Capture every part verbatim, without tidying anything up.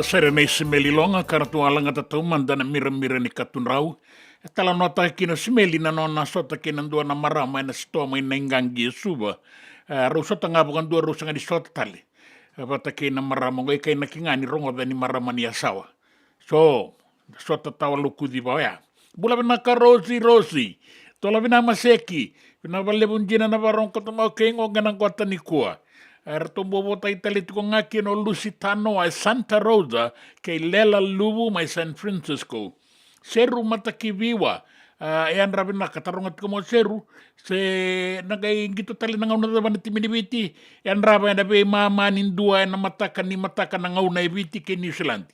Sere nei Simeli Loga, ka ratou a lagata taumada na miramira ni katudrau. E talanoataka kina o Simeli na nona sota kei na dua na marama ena sitoa mai Naiqaqi e Suva. E, rau sota ga vakadua, rau sega ni sota tale. E, vata kei na marama oqo, e kainaki ga ni rogoca ni marama ni yasawa. So, sota tawa lokuci va oya. Bula vinaka Rosi, Rosi. Tola vinaka Maseki. Vinaka vakalevu dina na vakarogo koto mai o kei qo ena qota nikua. E, ratou bau votaki tale tiko ga kina o Lusi Tanoa e Santa Rosa kei Lela Luvu mai San Francisco. Seru Matakiviwa, a, e yadra vinaka, taroga tiko mai o Seru se na qai qito tale na gauna cava na timi ni Viti e yadrava ena veimama ni dua ena mataka ni mataka na gauna e Viti kei Niusiladi.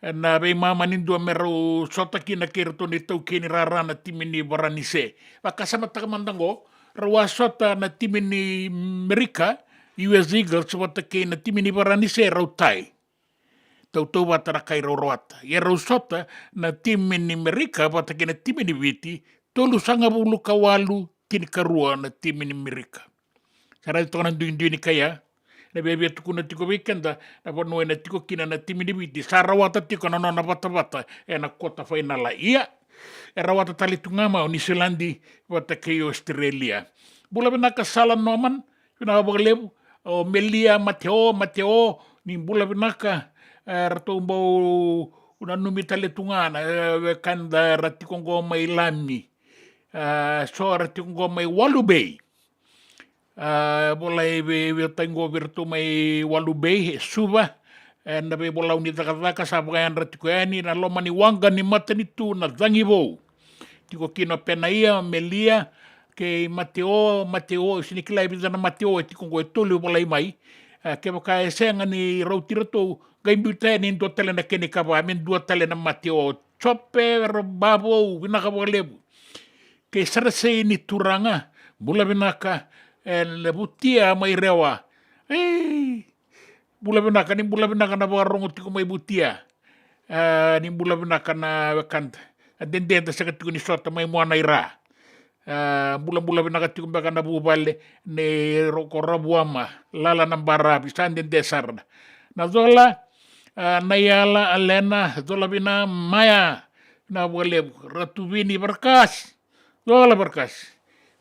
Ena veimama ni dua me rau sota kina kei iratou na itaukei ni rara na timi ni Varanise. Vakasamataka mada oqo, rau a sota na timi ni Merika, U S Eagles, vata kei na timi ni Varanise, rau tai. Tautauvata na ka e rau rawata. Ia rau sota na timi ni Merika vata kei na timi ni Viti, tolusagavulu ka walu, tinikarua na timi ni Merika. Sa raica toka na duidui ni ka ya. Na viavia tukuna tiko vei keda na vanua ena tiko kina na timi ni Viti. Sa rawata tiko na nona vatavata ena kota fainala. Ia, e rawata tale tu ga mai o Niusiladi vata kei Ositerelia. Bula vinaka Sala Norman, vinaka vakalevu. O Melia Mateo, Mateo, ni bula vinaka. E, ratou bau nanumi tale tu ga na, e, wekada era tiko oqo mai Lami. E, so era tiko oqo mai Walu Bay. E, volai vei, vei taiqo vei iratou mai Walu Bay e Suva. E, na veivolau ni cakacaka sa vakayadra tiko yani na loma ni waqa ni matanitu na Cagivou. Tiko kina o Penaia, o Melia, kei Mateo, Mateo, sega ni kila e vica na Mateo e tiko oqo, e tolu e volai mai. E, kevaka e sega ni rauti iratou, qai biuta yani e dua tale na kena ikava me dua tale na Mateo. Jope Rabavou, vinaka vakalevu. Kei Sarasei ni Turaga, bula vinaka, e, Vutia mai Rewa. Ei, bula vinaka, ni bula vinaka na vakarogo tiko mai Vutia. E, ni bula vinaka na wekada. A dede da sega tiko ni sota mai mua na ira. E, bulabula vinaka tiko beka na vuvale ni Roko Ravuama, Lala na Baravi, sa dede sara. Na Cola, e, na Yala, Alena, Cola vina Maya, na vakalevu, Ratu Vini Varkas, Cola Varkas.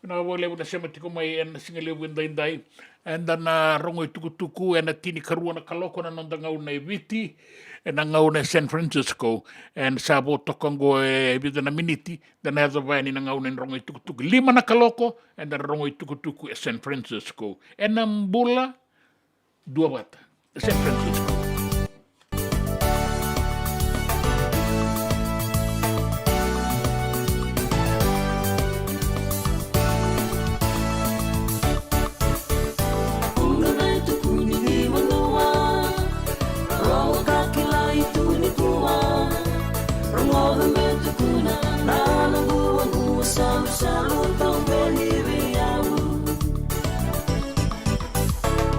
Vinaka vakalevu na sema tiko mai ena siga levu edaidai. Eda na rogo itukutuku ena tinikarua na kaloko na noda gauna e Viti, ena gauna e San Francisco. Eda sa vo toka oqo e vica na miniti, da na yaco vaya ni na gauna ni rogo itukutuku. Lima na kaloko, eda na rogo itukutuku e San Francisco. Ena bula duavata. San Francisco.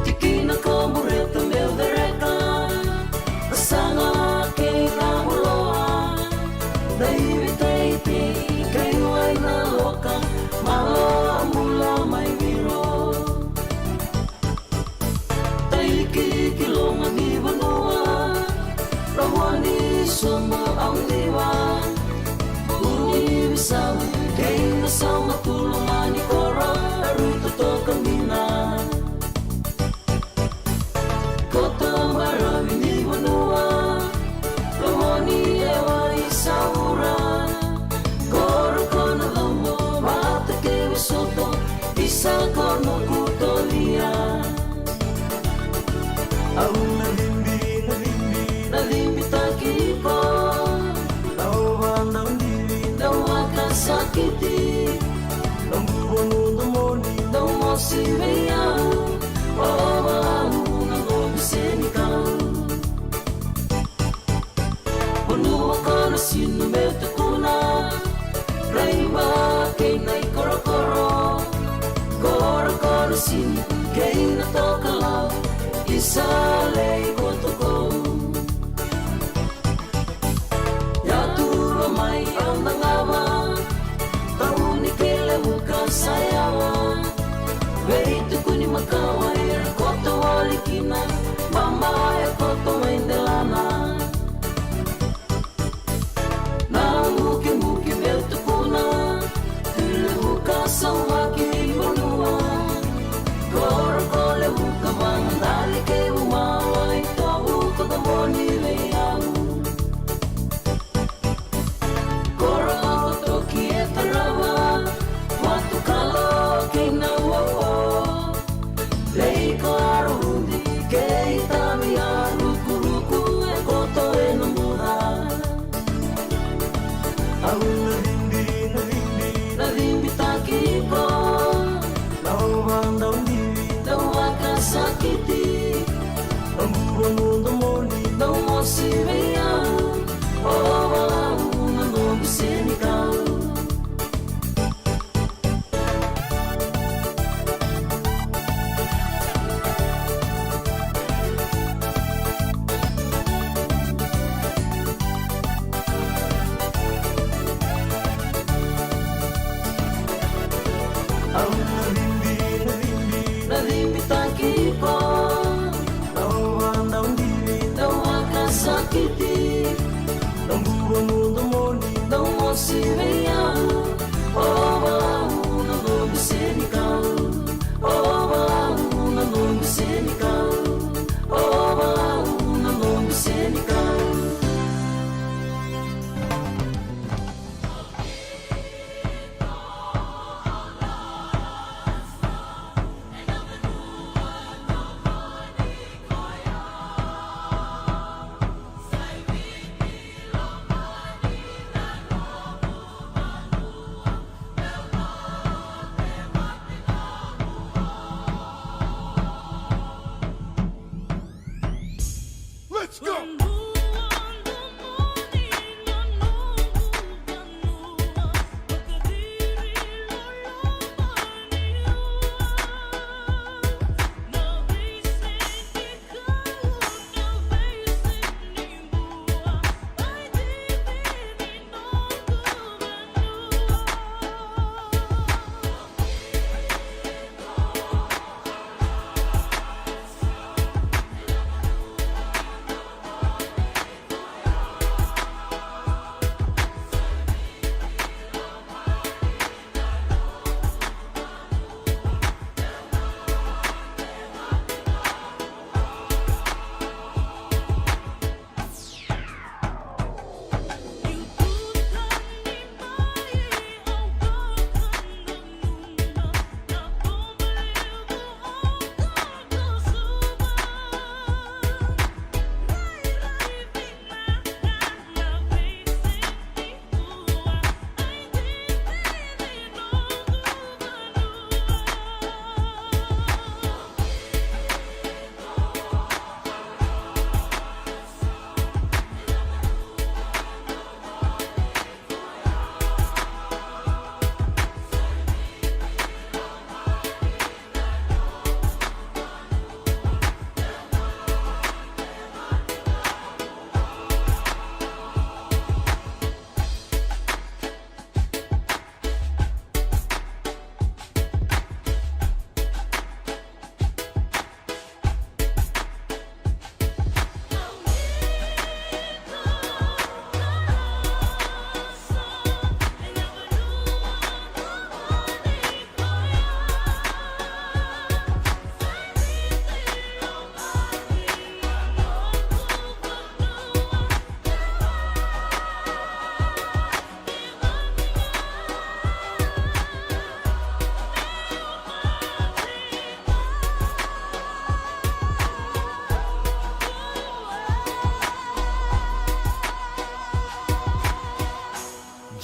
Tikina ko Bureta meu cereka, na saga kei na voloa, na ivi teitei kei wai na loka, malo a bula mai viro. Taiki ki loga ni vanua, lomoni somo au diva, uni visau kei na sauma tu lomani koro, rui totoka mina. Koto baravi ni vanua, lomoni e wai savura. Koro ko na lomo vata kei vasoto, isa ko noku tolia. Au na cibi, na cibi, na cibitaki iko. Na ova dau divi, dau vakasakiti. Na buvo nu domoni, dau mosi vei au. Ova au na gomi senikau. Vanua ko na sinu meu tukuna, raiba kei na ikorokoro. Koro ko na sinu kei na tokalau, isa lei kotokou. Ia tu lomai au na gava, tauni kei levu ka sa yawa. Vei tukuni makawa era koto wali kina, mama e koto mai delana. Na bukebuke meu tukuna, tu levu ka saumaki vanua. Koro ko levu ka vagadali kei umawa i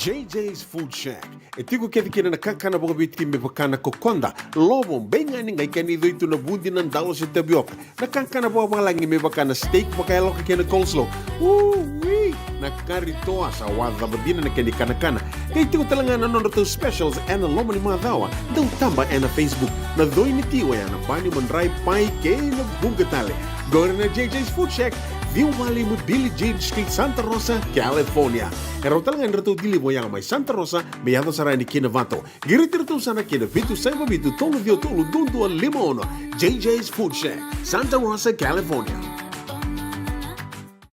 J J's Food Shack. E tiko kece kina na kakana vakaviti me vaka na kokoda, lovo, beigani, qai kena icoi tu na vudi, na dalo se tavioka. Na kakana vakavalagi me vaka na steak vakayaloka kei na coleslaw. Ui! Na kari toa sa wacava dina na kena ikanakana. Qai tiko tale ga na nodratou specials ena loma ni macawa. Dau taba ena Facebook. Na coi ni ti oya na bani, madrai, pai kei na vuqa tale. Qori na J J's Food Shack, ciwa walu lima Billie Jean Street, Santa Rosa, California. E rawa tale ga ni ratou deliver oya mai Santa Rosa me yaco sara yani ki Novato. Qiriti iratou sara ki na vitu saiva vitu tolu ciwa tolu dua dua lima ono. J J's Food Shack, Santa Rosa, California.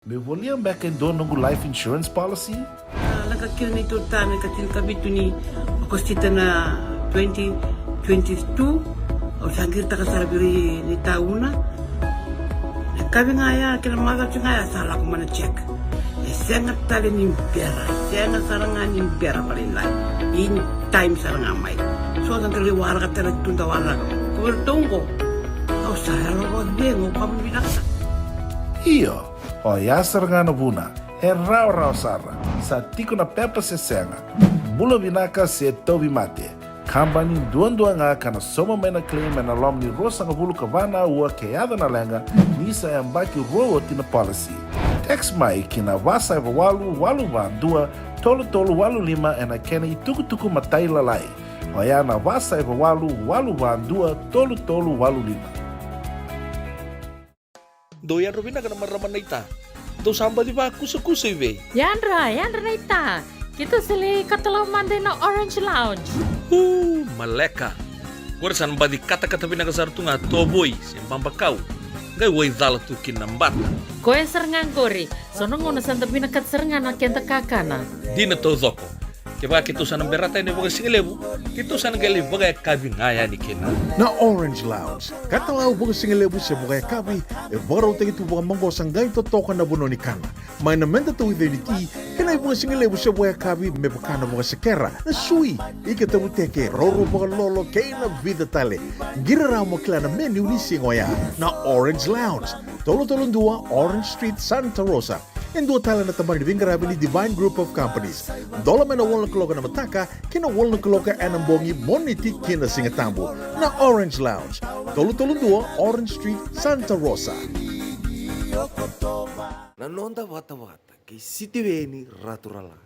Meu volia beka e dua noqu life insurance policy? A, lako kina neitou ta me ka tinikavitu ni Okosita na twenty twenty-two. Au sa qiritaka sara vei ira ni tauna. Na kavi ga ya kei na macawa ga ya sa lako mai na check. E sega tale ni bera, e sega sara ga ni bera vakalailai. In time sara ga mai. So da qai waraka tale tu da waraka. Ko vei ratou qo, au sa yalo vakacegu, au vakavinavinaka. Io, oya sara ga na vuna. E rawarawa sara. Sa tiko na pepa se sega. Bula vinaka se tauvimate. Kabani duadua ga ka na sauma mai na claim ena loma ni ruasagavulu ka va na aua ke yaco na leqa, ni sa yabaki rua oti na policy. Text mai ki na va saiva walu walu va dua tolu tolu walu lima ena kena itukutuku matailalai. Oya na va saiva walu walu va dua tolu tolu walu lima. Dou yadra vinaka na marama naita. Dou sa baci vakusakusa i vei? Yadra, yadra naita. Keitou sa lai katalau mada ina Orange Lounge. Uu, maleka. Qori sa na baci katakata vinaka sara tu ga tovoi se babakau. Qai waicala tu kina na bata. Koya sara ga qori. So na gauna sa da vinakata sara ga na keda kakana. Dina taucoko. Kevaka keitou sa na berata yani vakasigalevu, keitou sa na qai lai vakayakavi ga yani kina. Na Orange Lounge, katalau vakasigalevu se vakayakavi, e vakarautaki tu vakamaqosa qai totoka na vanua ni kana. Mai na meda tauica ni ti, kei na ivakasigalevu se vakayakavi me vaka na vakasekera, na sui, ika tavuteke, roro vakalolo, kei na vica tale. Qiri rawa mo kila na menu ni siga oya. Na Orange Lounge, tolu tolu dua Orange Street, Santa Rosa. E dua tale na tabana ni veiqaravi ni Divine Group of Companies. Dola mai na walu na kaloko ena mataka ki na walu na kaloko ena bogi, Moniti ki na Sigatabu. Na Orange Lounge, tolu tolu dua Orange Street, Santa Rosa. Na noda vatavata kei Sitiveni Raturala.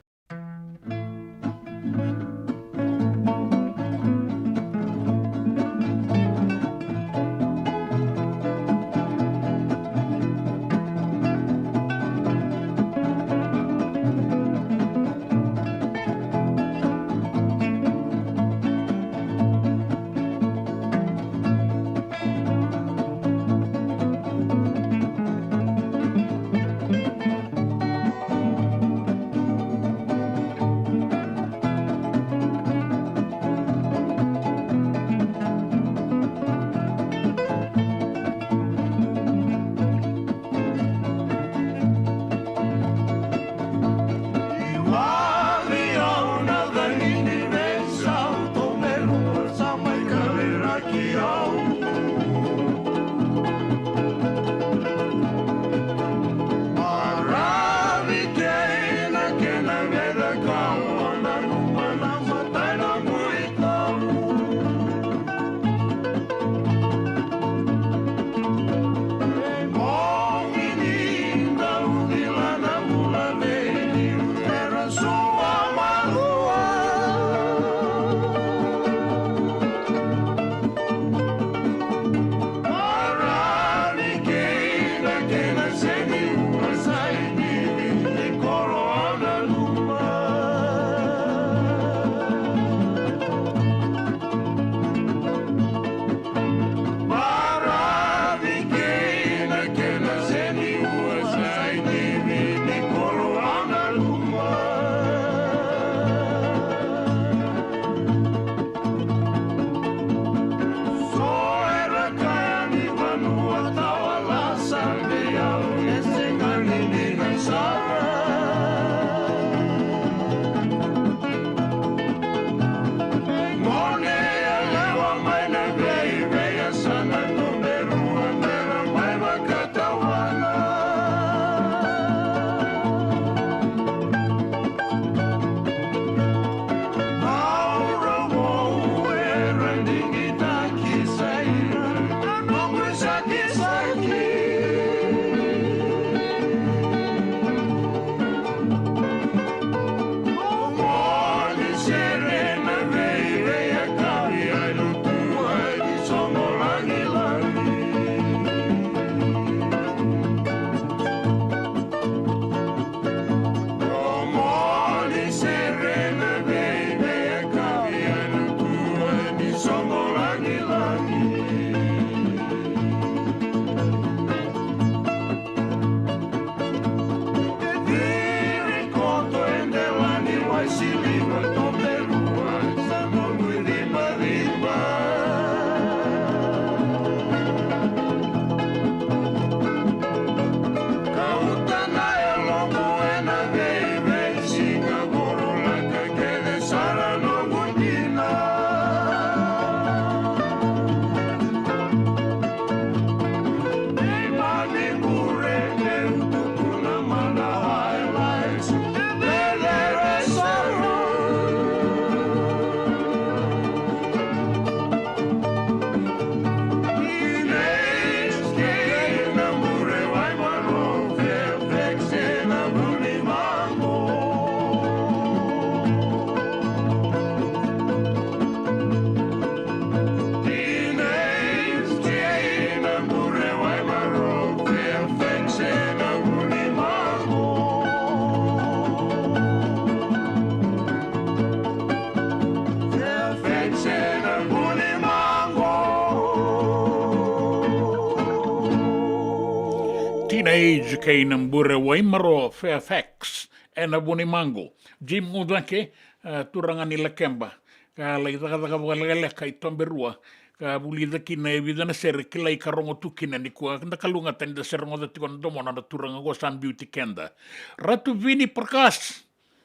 Age kei na bure Waimaro, Fairfax, ena Vunimaqo. Jim Gucake, e, turaga ni Lakeba. Ka lai cakacaka vakalekaleka i Toberua. Ka vulica kina e vica na sere kilai ka rogo tu kina nikua. Da kalougata ni da se rogoca tiko na domona na turaga qo sa biuti keda. Ratu Vini Parkas.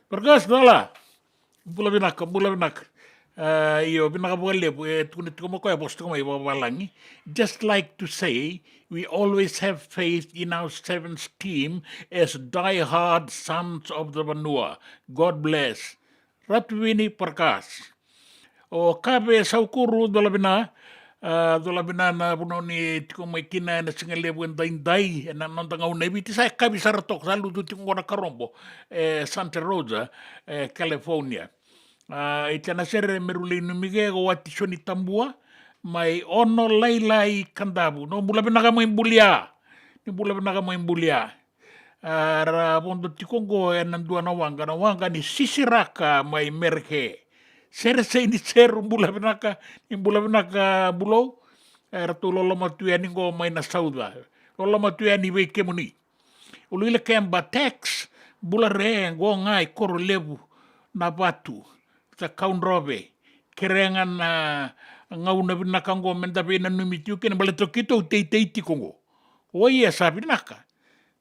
Parkas, cala. Bula vinaka, bula vinaka. A, io, vinaka vakalevu, e tukuna tiko mai o koya, vosa tiko mai vakavalagi. Just like to say, we always have faith in our sevens team as die-hard sons of the vanua. God bless. Ratu Vini Parkas. O Kave Saukuru, cola vina, a, cola vina na vanua ni tiko mai kina ena siga levu edaidai, ena noda gauna e Viti, sa yakavi sara toka, sa lutu tiko qo na karobo, e Santa Rosa, e California. A, i tena sere me rulei numike, ko Wati Soni Tabua, mai Ono Lailai Kadavu. No bula vinaka mai Bulia. Ni bula vinaka mai Bulia. A, ra vodo tiko qo ena dua na waqa, na waqa ni Sisiraka mai Mereke. Sere Sei ni Seru, bula vinaka, ni bula vinaka Bulou. E, ratou loloma tu yani qo mai na Sauca. Loloma tu yani vei kemuni. Uluilakeba Tex, bula re, qo ga i Korolevu, na vatu, Cakaudrove. Kerea ga na gauna vinaka qo meda veinanumi tiko kina, baleta keitou teitei tiko qo. Oi, e sa vinaka.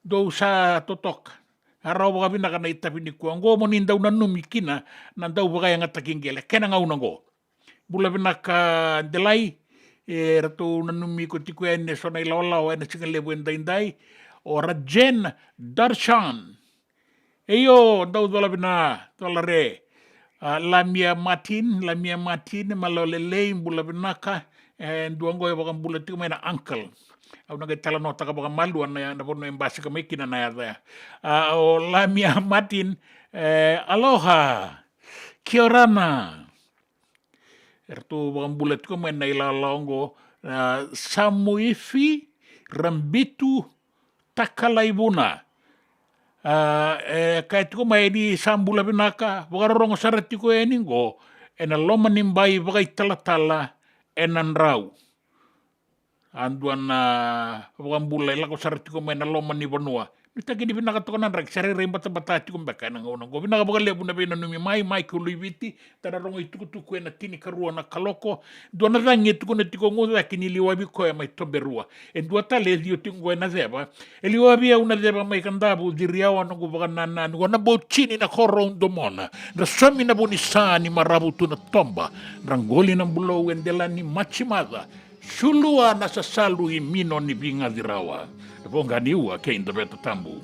Dou sa totoka. A rawa vakavinaka na itavi nikua. Qo mo ni dau nanumi kina na dau vakayagataki qele. Kena gauna qo. Bula vinaka Delai. E ratou nanumi iko tiko yani e so na ilawalawa ena siga levu edaidai. O Rajen Darshan. Eio, dau cola vina, cola re. A, Lamia Martin, Lamia Martin, malo lelei, bula vinaka. E dua qo e vakabula tiko mai na uncle. Au na qai talanoataka vakamalua na, na vanua e basika mai kina na yaca ya. A, o Lamia Martin, e, aloha, kia orana. Eratou vakabula tiko mai na ilawalawa oqo, a, Samuifi Rabitu Takalaivuna. A, e kaya tiko mai ni sa bula vinaka, vakarorogo sara tiko yani oqo ena loma ni bai vakaitalatala ena Drau. A dua na vakabula e lako sara tiko mai na loma ni vanua. Nuitaki ni vinaka toka na draki, sa rairai batabata tiko beka ena gauna oqo. Vinaka vakalevu na veinanumi mai, mai ki Uluiviti, da na rogo itukutuku ena tinikarua na kaloko. Dua na cagi e tukuna tiko Gucake ni liwavi koya mai Toberua. E dua tale e ciwa tiko qo ena ceva. E liwavi au na ceva mai Kadavu, ciri au a noqu vakanananu, au na bau tini na koro au domona. Dra somi na vu ni sa ni maravu tu na toba. Dra qoli na bulou e dela ni macimaca. Sulua na sasalu i mino ni vigaci rawa. Na voqa ni ua kei Daveta Tabu.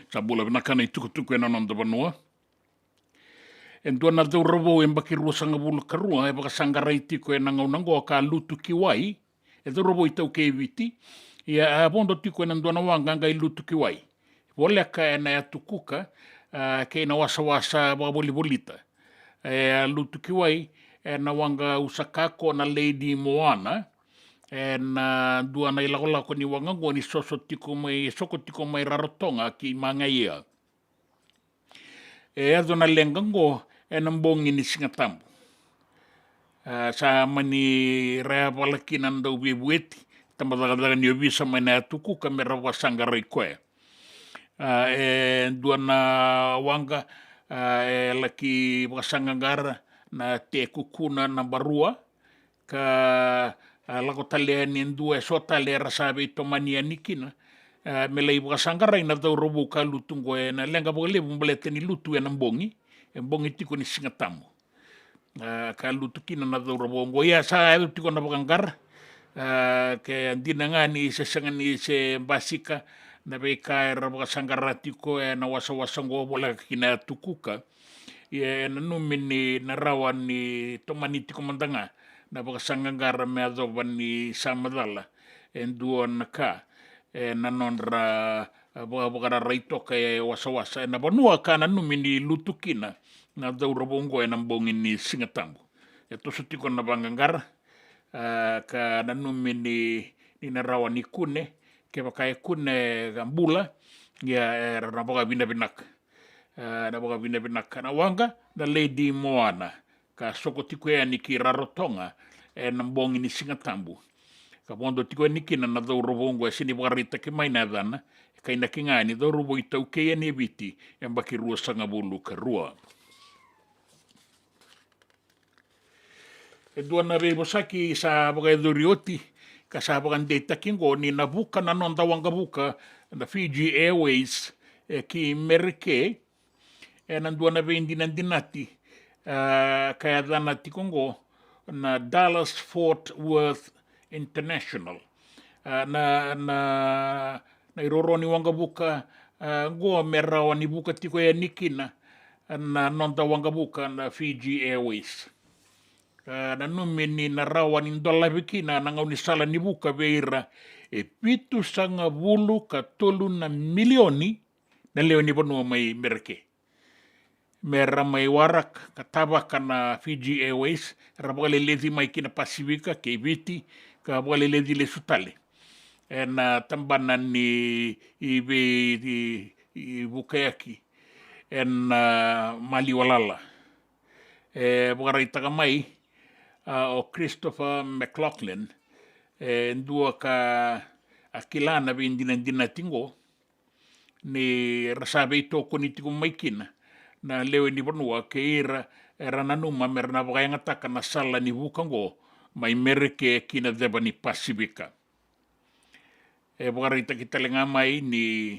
Sa bula vinaka na itukutuku ena noda vanua. E dua na cauravou e yabaki ruasagavulu ka rua e vakasaqarai tiko ena gauna oqo ka lutu ki wai. E cauravou iTaukei e Viti. Ia a vodo tiko ena dua na waqa qai lutu ki wai. Voleka ena yatu Kuka, a, kei na wasawasa vakavolivolita. E a lutu ki wai ena waqa Usakako na Lady Moana. Ena dua na ilakolako ni waqa oqo ni soso tiko mai, soko tiko mai Rarotoga ki Magaia. E yaco na leqa oqo ena bogi ni Sigatabu. A, sa mani raiyavala kina na dauveivueti, tabacakacaka ni ovisa mai na yatu Kuka me ra vakasaqarai koya. A, e dua na waqa, a, e laki vakasaqaqara na Te Kukuna naba rua, ka, a, lako tale yani e dua e so tale era sa veitomani yani kina. A, me lai vakasaqarai na cauravou ka lutu oqo ena leqa vakalevu baleta ni lutu ena bogi, e bogi tiko ni Sigatabu. A, ka lutu kina na cauravou oqo. Ia sa yaco tiko na vakaqara. A, ke dina ga ni se sega ni se basika na veika era vakasaqara tiko ena wasawasa oqo voleka kina yatu Kuka. Ia e nanumi ni na rawa ni tomani tiko mada ga na vakasaqaqara me yacova ni sa macala e dua na ka ena nodra, a, vakavakararai toka e wasawasa ena vanua ka nanumi ni lutu kina na cauravou oqo ena bogi ni Sigatabu. E toso tiko na vaqaqara, a, ka nanumi ni, ni na rawa ni kune, kevaka e kune ka bula, ia era na vakavinavinaka. E, na vakavinavinaka na waqa na Lady Moana, ka soko tiko yani ki Rarotoga ena bogi ni Sigatabu. Ka vodo tiko yani kina na cauravou oqo e sega ni vakaraitaki mai na yacana, e kainaki ga ni cauravou iTaukei yani e Viti, e yabaki ruasagavulu ka rua. E dua na veivosaki sa vakayacori oti, ka sa vakadeitaki oqo ni na vuka na noda waqavuka na Fiji Airways, e, ki Mereke, ena dua na veidinadinati, a, ka yacana tiko oqo na Dallas Fort Worth International. A, na, na, na iroro ni waqavuka, a, oqo me rawa ni vuka tiko yani kina na noda waqavuka na Fiji Airways. A, nanumi ni na rawa ni dolavi kina na gaunisala ni vuka vei ira e vitusagavulu ka tolu na milioni na lewe ni vanua mai Mereke. Me ra mai waraka ka tavaka na Fiji Airways, ra vakaleleci mai ki na Pasifika kei Viti, ka vakaleleci lesu tale ena tabana ni i vei, i, i vukayaki ena maliwa lala. E vakaraitaka mai, a, o Christopher McLaughlin, e dua ka a kila na veidinadinati oqo, ni ra sa veitokoni tiko mai kina na lewe ni vanua kei ira era nanuma me ra na vakayagataka na sala ni vuka oqo mai Mereke ki na ceva ni Pasifika. E vakaraitaki tale ga mai ni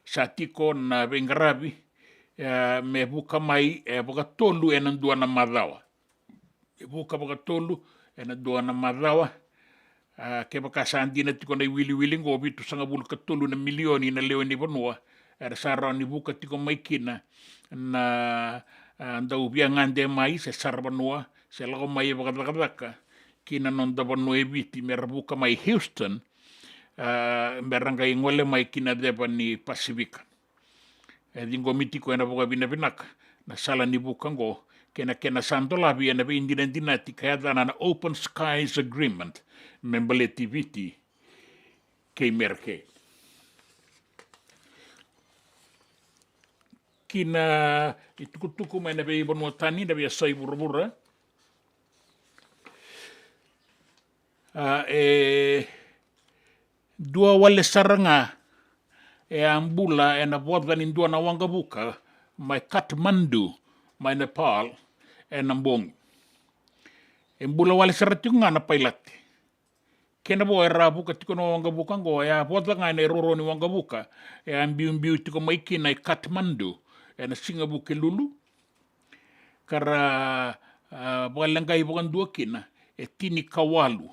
sa tiko na veiqaravi, e, me vuka mai e vakatolu ena dua na macawa. E vuka vakatolu ena dua na macawa. A, kevaka sa dina tiko na iwiliwili oqo, vitusagavulu ka tolu na milioni na lewe ni vanua era sa rawa ni vuka tiko mai kina na, a, dau via gade mai se saravanua se lako mai e vakacakacaka ki na noda vanua e Viti, me ra vuka mai Houston, a, me ra qai gole mai ki na ceva ni Pasifika. E ciqomi tiko ena vakavinavinaka na sala ni vuka oqo kei na kena sa dolavi ena veidinadinati ka yacana na Open Skies Agreement me baleti Viti kei Mereke. Ki na itukutuku mai na veivanua tani, na veiyasai vuravura. A, e dua wale sara ga e a bula ena voca ni dua na waqavuka mai Kathmandu, mai Nepal, ena bogi. E bula wale sara tiko ga na pailate. Kena vo era a vuka tiko na waqavuka oqo, e a voca ga ena iroro ni waqavuka e a biubiu tiko mai kina i Kathmandu ena siga Vukelulu. Ka ra, a, vakaleqai vakadua kina e tinikawalu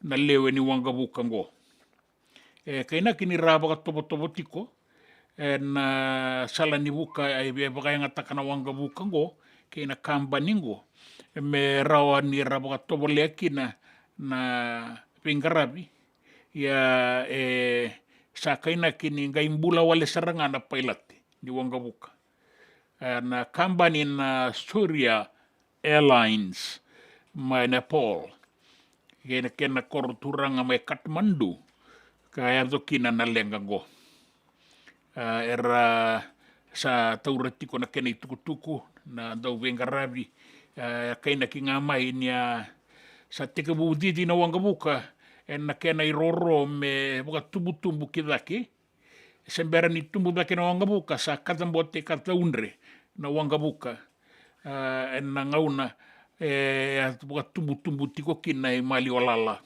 na lewe ni waqavuka oqo. E kainaki ni ra vakatovotovo tiko ena sala ni vuka, e vakayagataka na waqavuka oqo kei na kabani oqo me rawa ni ra vakatovolea kina na veiqaravi. Ia e sa kainaki ni qai bula wale sara ga na pailate ni waqavuka, e, na kabani na Surya Airlines mai Nepal, kei na kena koro turaga mai Kathmandu, ka yaco kina na leqa oqo. A, era sa taura tiko na kena itukutuku na dauveiqaravi. A, kainaki ga mai ni a sa tekivu cici na waqavuka ena kena iroro me vakatubutubu ki cake, se bera ni tubu cake na waqavuka, sa kacabote, kacaudre na waqavuka, a, ena gauna e a vakatubutubu tiko kina i Maliwalala.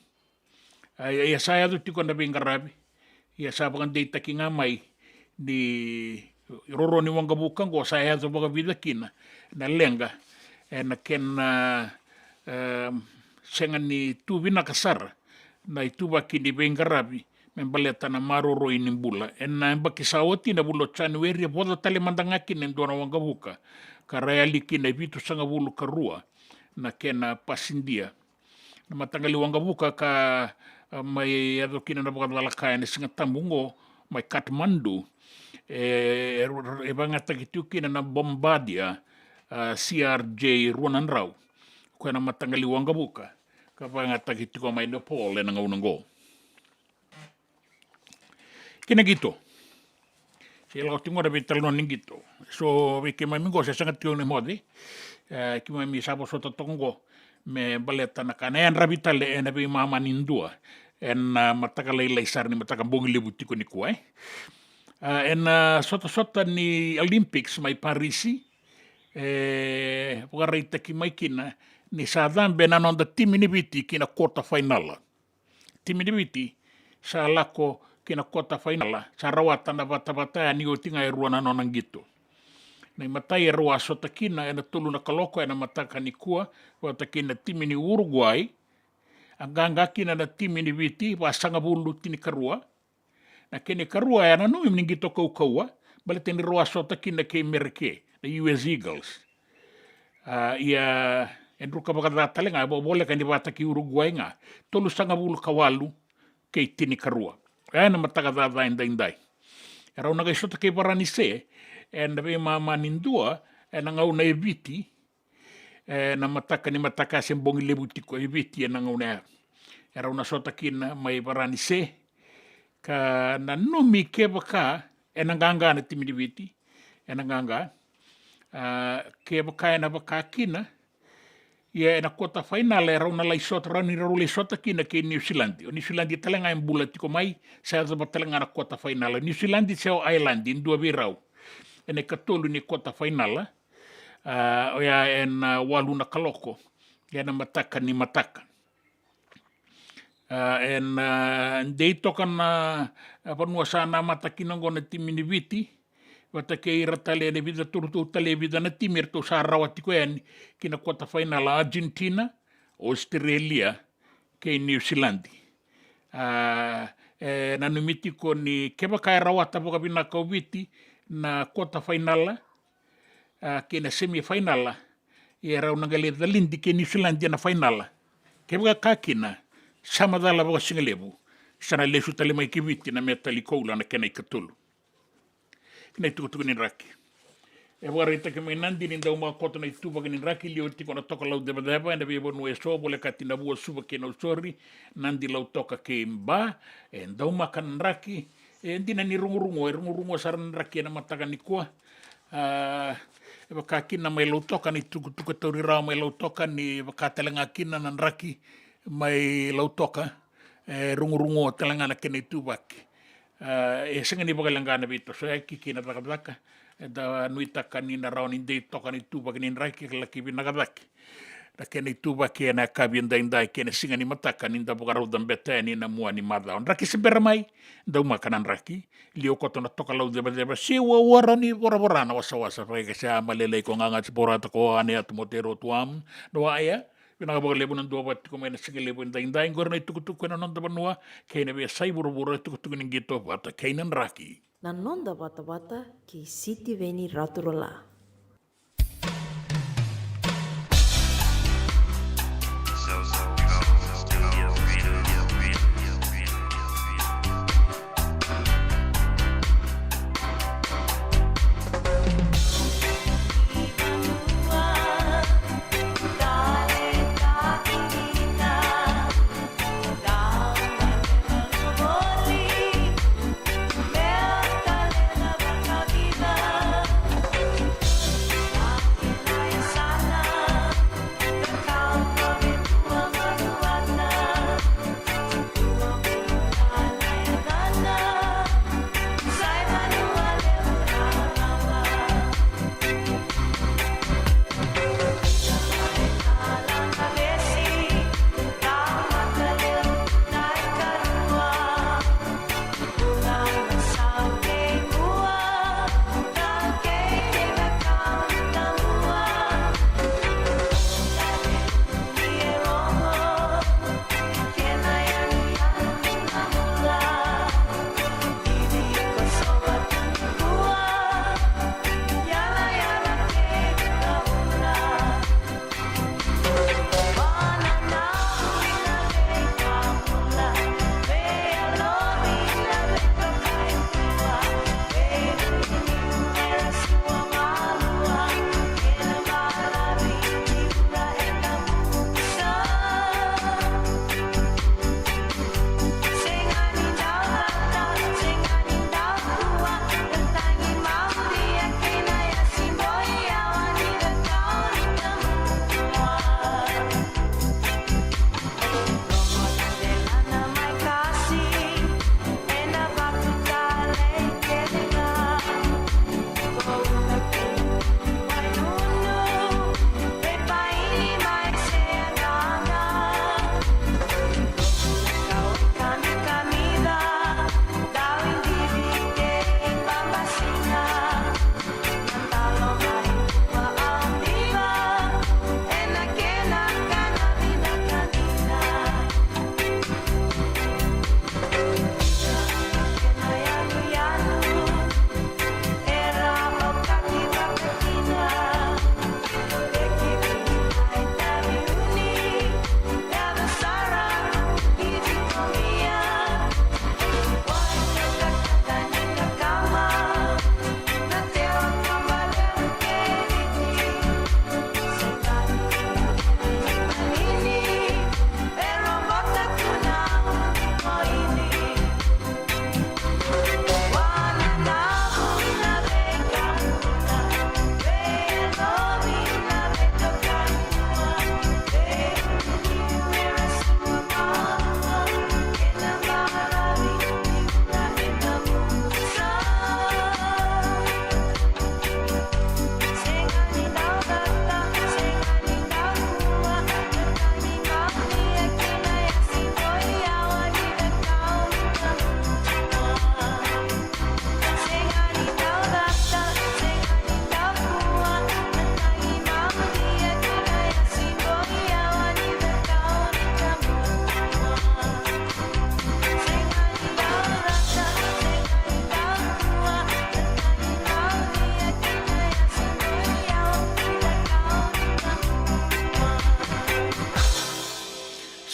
A, ia, ia sa yaco tiko na veiqaravi. Ia sa vakadeitaki ga mai ni roro ni waqavuka oqo sa yaco vakavica kina na leqa, ena kena, em, sega ni tu vinaka sara na ituvaki ni veiqaravi me baleta na maroroi ni bula. Ena yabaki sa oti, na vula o Janueri, e voca tale mada ga kina e dua na waqavuka ka ra yali kina e vitusagavulu ka rua na kena pasidia. Na mataqali waqavuka ka, a, mai yaco kina na vakacalaka ena Sigatabu oqo mai Kathmandu, e, e, e vakayagataki tiko kina na Bombardier, a, C R J rua na drau. Koya na mataqali waqavuka ka vakayagataki tiko mai Nepal ena gauna oqo. Kei na qito. Se lako tiko na veitalanoa ni qito. So vei keimami oqo se sega tiko ni moce. E, keimami sa vosota toka oqo me baleta na ka na yadravi tale ena veimama ni dua ena mataka lailai sara ni mataka bogi levu tiko nikua, e. A, ena sotasota ni Olympics mai Parisi, e vakaraitaki mai kina ni sa cabe na noda timi ni Viti ki na quarter final. Timi ni Viti sa lako ki na quarter final, sa rawata na vatavata yani, oti ga e rua na nona qito. Na imatai e rau a sota kina ena tolu na kaloko ena mataka nikua vata kei na timi ni Uruguay. A qaqa kina na timi ni Viti, vasagavulu tinikarua. Na kena ikarua e a nanumi ni qito kaukauwa, baleta ni rau a sota kina kei Mereke, na U S Eagles. A, ia e druka vakaca tale ga, vo-, voleka ni vata kei Uruguay ga, tolusagavulu ka walu kei tinikarua. E na mataka caca edaidai. E rau na qai sota kei Varanise ena veimama ni dua ena gauna e Viti, ena mataka ni mataka se bogi levu tiko e Viti ena gauna ya. E rau na sota kina mai Varanise, ka nanumi kevaka ena qaqa na timi ni Viti, ena qaqa. A, kevaka ena vaka kina, ia ena quarter final e rau na lai sota, rau ni rau lai sota kina kei Niusiladi. O Niusiladi tale ga e bula tiko mai, sa yacova tale ga na quarter final. O Niusiladi se o Ailadi, dua vei rau. Ena ikatolu ni quarter final, a, oya ena, a, walu na kaloko ena mataka ni mataka. A, ena, a, dei toka na, a, vanua sa namata kina oqo na timi ni Viti, vata kei ira tale ena vica, tolu tale e vica na timi eratou sa rawa tiko yani ki na quarter final, a, Argentina, Australia kei Niusiladi. A, e nanumi tiko ni kevaka e rawata vakavinaka o Viti na quarter final, a, kei na semi final, ia e rau na qai lai calidi kei Niusiladi ena final. Kevaka ka kina, sa macala vakasigalevu, sa na lesu tale mai ki Viti na metali koula na kena ikatolu. Kei na itukutuku ni draki. E vakaraitaki mai Nadi ni dau makoto na ituvaki ni draki, liwa tiko na tokalau cevaceva ena veivanua eso, volekati Navua, Suva kei Nausori, Nadi, Lautoka kei Ba. E dau maka na draki. E dina ni rugurugu, e rugurugu sara na draki ena mataka nikua. A, e vaka kina mai Lautoka, na itukutuku e tauri rawa mai Lautoka ni vaka tale ga kina na draki mai Lautoka, e rugurugu tale ga na kena ituvaki. A, e sega ni vakaleqa na veitosoyaki kei na cakacaka. Eda nuitaka ni na rawa ni dei toka na ituvaki ni draki ka laki vinaka cake na kena ituvaki ena yakavi edaidai kei na siga ni mataka ni da vakarau cabeta yani na mua ni macawa. Draki se bera mai, daumaka na draki. Liwa koto na tokalau cevaceva, se uaua rawa ni voravora na wasawasa. Vakaikesea, Malelei, Kogaga, Siporata, Koane, Atu, Moteroa, Tuam, Noaia. Vinaka vakalevu na duavata tiko mai na siga levu edaidai. Qori na itukutuku ena noda vanua kei na veiyasai vuravura, itukutuku ni qito vata kei na draki. Na noda vatavata kei Sitiveni Raturala.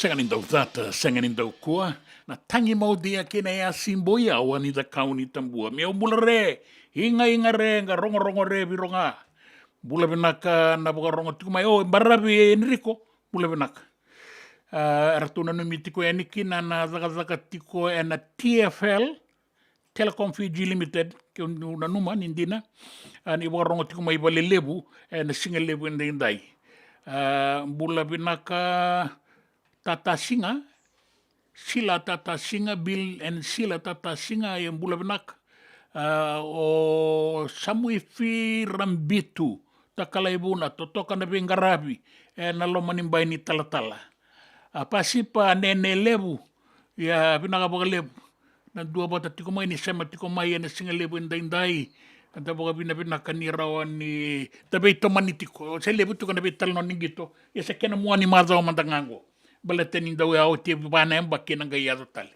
Sega ni dau cata, sega ni dau kua, na tagi maudia kei na yasi boi yawa ni cakau ni tabua. Meu bula re, iga iga re, ga rogorogo re, viroga. Bula vinaka na vakarogo tiko mai. O, baravi Enrico, bula vinaka. A, eratou nanumi tiko yani kina na cakacaka tiko ena T F L, Telecom Fiji Limited, ke u nanuma ni dina. A, ni vakarogo tiko mai Valelevu ena siga levu edaidai. A, bula vinaka Tatasiga, Sila Tatasiga, Bill and Sila Tatasiga, e bula vinaka. A, o Samuifi Rabitu Takalaivuna, totoka na veiqaravi ena loma ni bai ni talatala. A, Pasipa Nene Levu, ia vinaka vakalevu na dua vata tiko mai, ni sema tiko mai ena siga levu edaidai. Da vakavinavinaka ni rawa ni da veitomani tiko. Se levu tiko na veitalanoa ni qito, ia se kena mua ni macawa mada ga qo, baleta ni dau yaoti e va na yabaki ena qai yaco tale.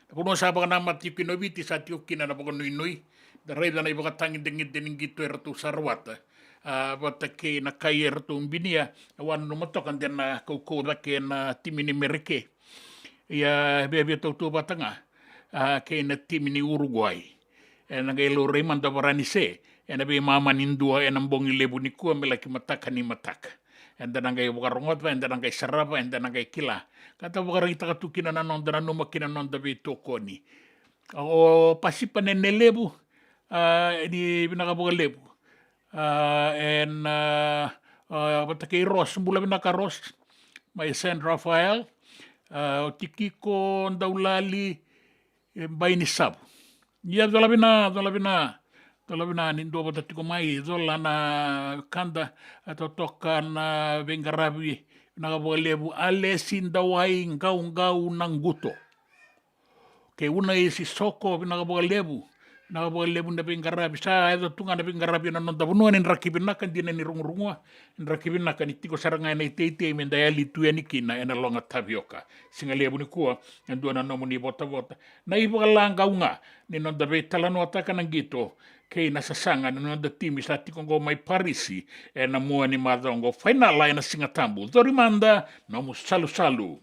Na vanua sa vakanamata tiko kina o Viti, sa tiko kina na vakanuinui. Da raica na ivakatagedegede ni qito eratou sa rawata, a, vata kei na kai eratou binia. Au a nanuma toka de na kaukauwa cake na timi ni Mereke. Ia viavia tautauvata ga, a, kei na timi ni Uruguai. Ena qai laurai mada o Varanise ena veimama ni dua ena bogi levu nikua me laki mataka ni mataka. Eda na qai vakarogoca, eda na qai sarava, eda na qai kila. Ka da vakaraitaka tu kina na noda nanuma kei na noda veitokoni. O Pasipa Nene Levu, a, ni vinaka vakalevu. A, ena, a, vata kei Ros, bula vinaka Ros, mai San Rafael. A, o Tikiko Daulali, e Bainisau. Ia cola vina, cola vina, cola vina ni dua vata tiko mai, cola na kada, a, totoka na veiqaravi, vinaka vakalevu, Alesi Dawai Qauqau Naquto. Kei Unaisi Soko, vinaka vakalevu, vinaka vakalevu na veiqaravi, sa yaco tu ga na veiqaravi ena noda vanua ni draki vinaka, dina ni rugurugua, draki vinaka ni tiko sara ga ena iteitei me da yali tu yani kina ena loga tavioka. Siga levu nikua, e dua na nomuni votavota. Na ivakalagau ga ni noda veitalanoataka na qito kei na sasaga ni noda timi sa tiko oqo mai Parisi ena mua ni macawa oqo. Fainala ena Siga Tabu. Cori mada nomu salusalu.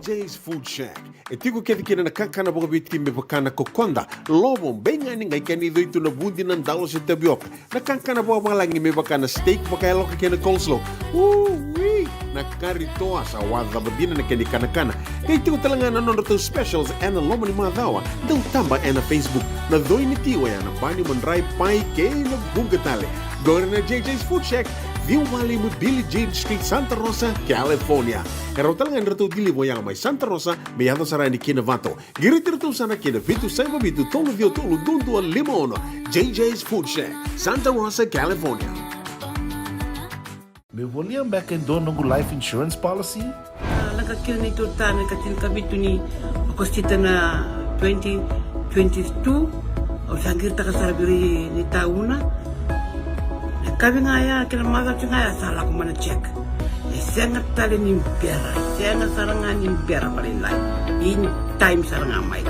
Jay's Food Shack. E tiko kece kina na kakana vakaviti me vaka na kokoda, lovo, beigani, qai kena icoi tu na vudi, na dalo se tavioka. Na kakana vakavalagi me vaka na steak vakayaloka kei na coleslaw. Ui! Na kari toa sa wacava dina na kena ikanakana. Qai tiko tale ga na nodratou specials ena loma ni macawa. Dau taba ena Facebook. Na coi ni ti oya na bani, madrai, pai kei na vuqa tale. Qori na Jay's Food Shack, ciwa walu lima Billie Jean Street, Santa Rosa, California. E rawa tale ga ni ratou deliver oya mai Santa Rosa me yaco sara yani ki Novato. Qiriti iratou sara ki na vitu saiva vitu tolu ciwa tolu dua dua lima ono. Jay's Food Shack, Santa Rosa, California. Meu volia beka e dua noqu life insurance policy? A, lako kina neitou ta na ika tinikavitu ni Okosita na twenty twenty-two. Au sa qiritaka sara vei ira na itauna. Na yakavi ga ya kei na macawa ga ya sa lako mai na check. E sega tale ni bera, e sega sara ga ni bera vakalailai. In time sara ga mai.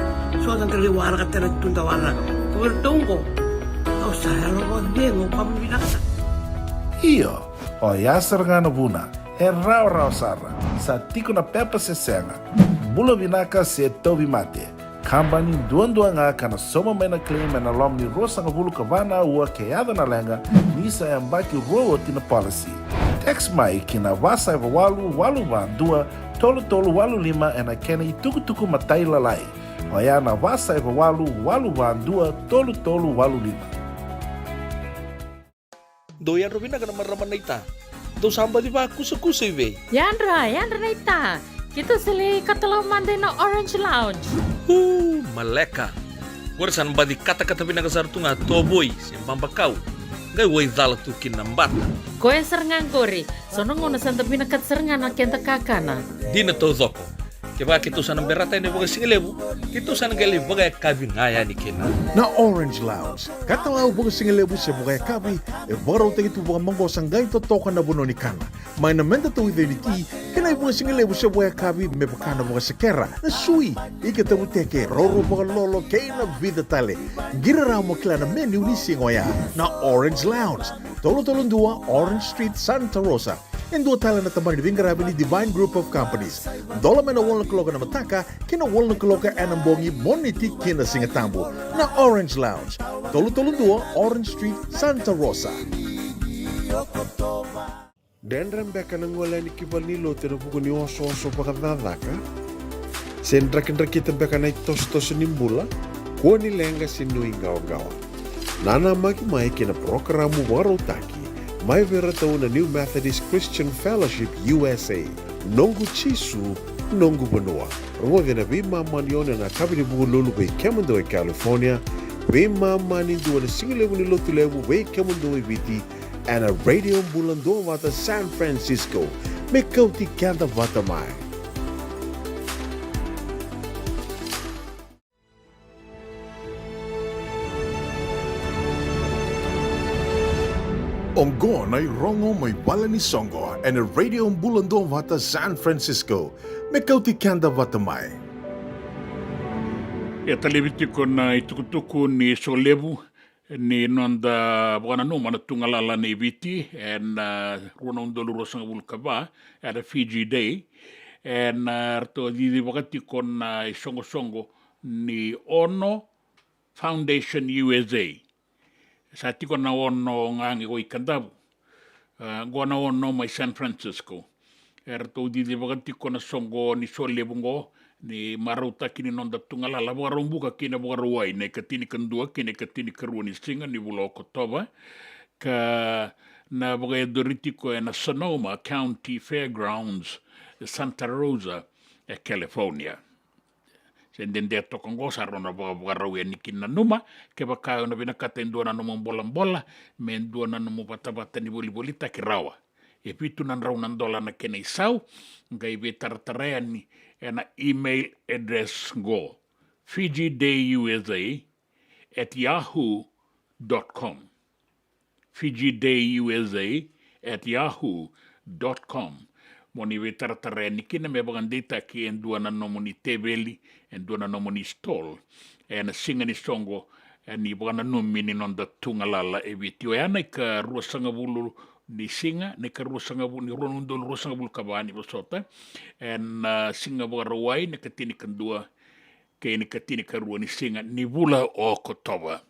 So sa da lai waraka tale tu, da waraka. Ko iratou qo, au sa yalo vakacegu, au vakavinavinaka. Io, oya sara ga na vuna. E rawarawa sara. Sa tiko na pepa se sega. Bula vinaka se tauvimate. Kabani duadua ga ka na sauma mai na claim ena loma ni ruasagavulu ka va na aua ke yaco na leqa, ni sa yabaki rua oti na policy. Text mai ki na va saiva walu walu va dua tolu tolu walu lima ena kena itukutuku matailalai. Oya na va saiva walu walu va dua tolu tolu walu lima. Dou yadra vinaka na marama naita. Dou sa baci vakusakusa i vei? Yadra, yadra naita. Keitou sa lai katalau mada ina Orange Lounge. Uu, maleka. Qori sa na baci katakata vinaka sara tu ga tovoi se babakau. Qai waicala tu kina na bata. Koya sara ga qori. So na gauna sa da vinakata sara ga na keda kakana. Dina taucoko. Kevaka keitou sa na berata yani vakasigalevu, keitou sa na qai lai vakayakavi ga yani kina. Na Orange Lounge, katalau vakasigalevu se vakayakavi, e vakarautaki tu vakamaqosa, qai totoka na vanua ni kana. Mai na meda tauica ni ti, kei na ivakasigalevu se vakayakavi me vaka na vakasekera, na sui, ika tavuteke, roro vakalolo kei na vica tale. Qiri rawa mo kila na menu ni siga oya. Na Orange Lounge, tolu tolu dua Orange Street, Santa Rosa. E dua tale na tabana ni veiqaravi ni Divine Group of Companies. Dola mai na walu na kaloko ena mataka ki na walu na kaloko ena bogi, Moniti ki na Sigatabu. Na Orange Lounge, tolu tolu dua Orange Street, Santa Rosa. Dredre beka na gole yani ki valenilotu ena vuku ni osooso vakacakacaka? Se drakidrakita beka na itosotoso ni bula? Kua ni leqa se nuiqawaqawa. Nanamaki mai ki na parokaramu vakarautaki mai vei iratou na New Methodist Christian Fellowship U S A, Noqu Jisu, Noqu Vanua. Rogoci ena veimama ni ono ena yakavi ni Vukelulu vei kemudou e California, veimama ni dua ena sigalevu ni Lotulevu vei kemudou e Viti, ena Radio Bula Duavata San Francisco. Me kauti keda vata mai. Oqo na irogo mai vale ni soqo ena Radio Bula Duavata San Francisco. Me kauti keda vata mai. E talevi tiko na itukutuku ni solevu ni noda vakananuma na tugalala nei Viti ena, a, rua na udolu ruasagavulu ka va, ena Fiji Day. Ena, a, ratou cicivaka tiko na isoqosoqo ni Ono Foundation U S A. Sa tiko na Ono ga qo i Kadavu. A, qo na Ono mai San Francisco. Eratou cicivaka tiko na soqo ni solevu qo ni marautaki ni noda tugalala Vakaraubuka kei na Vakarauwai, na ikatinikadua kei na ikatinikarua ni siga ni vula o Okotova, ka na vakayacori tiko ena Sonoma County Fairgrounds, Santa Rosa, e California. Se dede toka qo sa rau na vakavakarau yani kina. Nanuma, kevaka o na vinakata e dua na nomu bolabola, me dua na nomu vatavata ni volivolitaki, rawa. E vitu na drau na dola na kena isau, qai veitaratara yani ena email address qo, Fiji Day U S A at yahoo dot com. Fiji Day U S A at yahoo dot com. Mo ni veitaratara yani kina me vakadeitaki e dua na nomuni teveli, e dua na nomuni stall, ena siga ni soqo, e, ni vakananumi ni noda tugalala e Viti. Oya na ikaruasagavulu ni siga, na ikaruasagavulu, ni rua na udolu ruasagavulu ka va ni vosota, ena, ah, Siga Vakarauwai, na ikatinikadua kei na ikatinikarua ni siga ni vula o Okotova.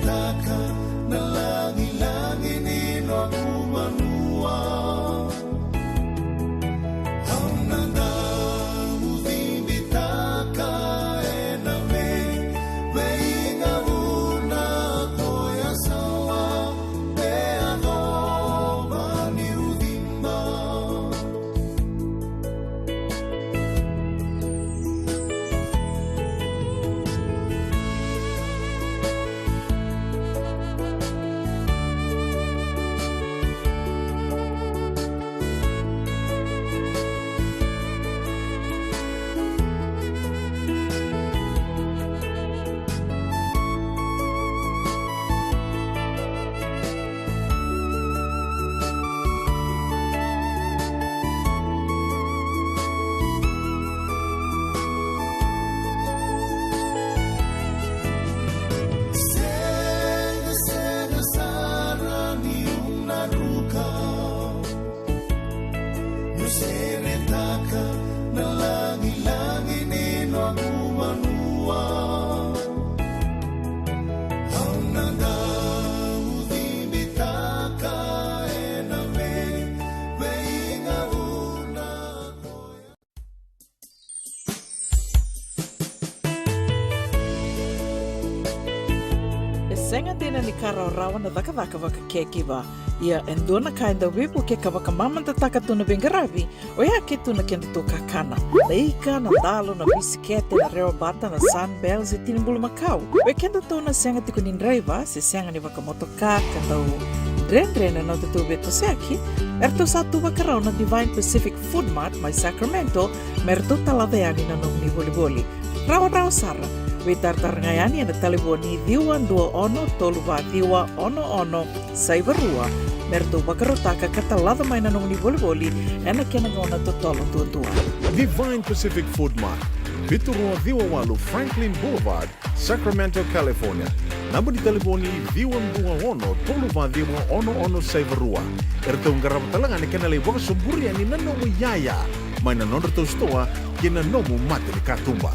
Taka na lagilagi ni noqu vanua. Au na dau cibitaka ena vei, veigauna koya sa wa e yacova niu ciba. Sega, sega sara niu na druka. Niu seretaka na lagilagi ni noqu vanua. Au na dau cibitaka ena vei, veigauna koya. E sega dina ni ka rawarawa na cakacaka vaka caregiver. Ia e dua na ka e dau veivukei ka vakamamadataka tu na veiqaravi, oya ke tu na kedatou kakana. Na ika, na dalo, na bisikete, na rewabata, na Sunbell, se tini bulumakau. Vei kedatou na sega tiko ni draiva, se sega ni vakamotoka, ka dau dredre na nodatou veitosoyaki, eratou sa tu vakarau na Divine Pacific Food Mart mai Sacramento, me ratou talaca yani na nomuni volivoli. Rawarawa sara. Veitaratara ga yani ena talevoni ciwa dua ono tolu va ciwa ono ono saiva rua, me ratou vakarautaka ka talaca mai na nomuni volivoli ena kena gauna totolo duadua. Divine Pacific Food Mart, vitu rua ciwa walu Franklin Boulevard, Sacramento, California. Naba ni talevoni ciwa dua ono tolu va ciwa ono ono saiva rua. Eratou qarava tale ga na kena lai vakasoburi yani na nomu iyaya mai na nodratou sitoa kei na nomu mata ni katuba.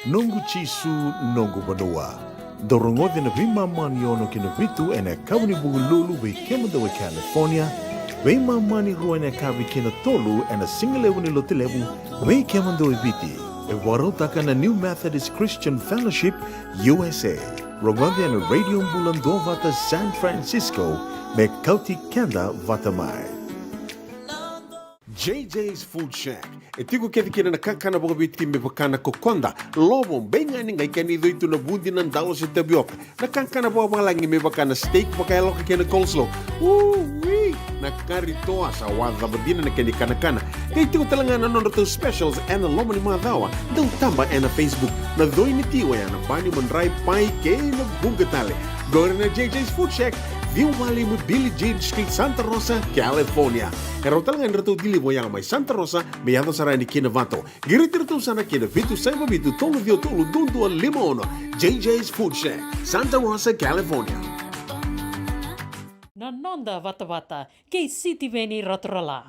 Noqu Jisu, noqu vanua. Dou rogoci na veimama ni ono ki na vitu ena yakavi ni Vukelulu vei kemudou e California, veimama ni rua ena yakavi ki na tolu ena sigalevu ni Lotulevu vei kemudou e Viti. E vakarautaka na New Methodist Christian Fellowship U S A. Rogoci ena Radio Bula Duavata San Francisco me kauti keda vata mai. J J's Food Shack. E tiko kece kina na kakana vakaviti me vaka na kokoda, lovo, beigani, qai kena icoi tu na vudi, na dalo se tavioka. Na kakana vakavalagi me vaka na steak vakayaloka kei na coleslaw. Ui! Na kari toa sa wacava dina na kena ikanakana. Qai tiko tale ga na nodratou specials ena loma ni macawa. Dau taba ena Facebook. Na coi ni ti oya na bani, madrai, pai kei na vuqa tale. Qori na J J's Food Shack, ciwa walu lima Billie Jean Street, Santa Rosa, California. E rawa tale ga ni ratou deliver oya mai Santa Rosa me yaco sara yani ki Novato. Qiriti iratou sara ki na vitu saiva vitu tolu ciwa tolu dua dua lima ono. J J's Food Shack, Santa Rosa, California. Na noda vatavata kei Sitiveni Raturala.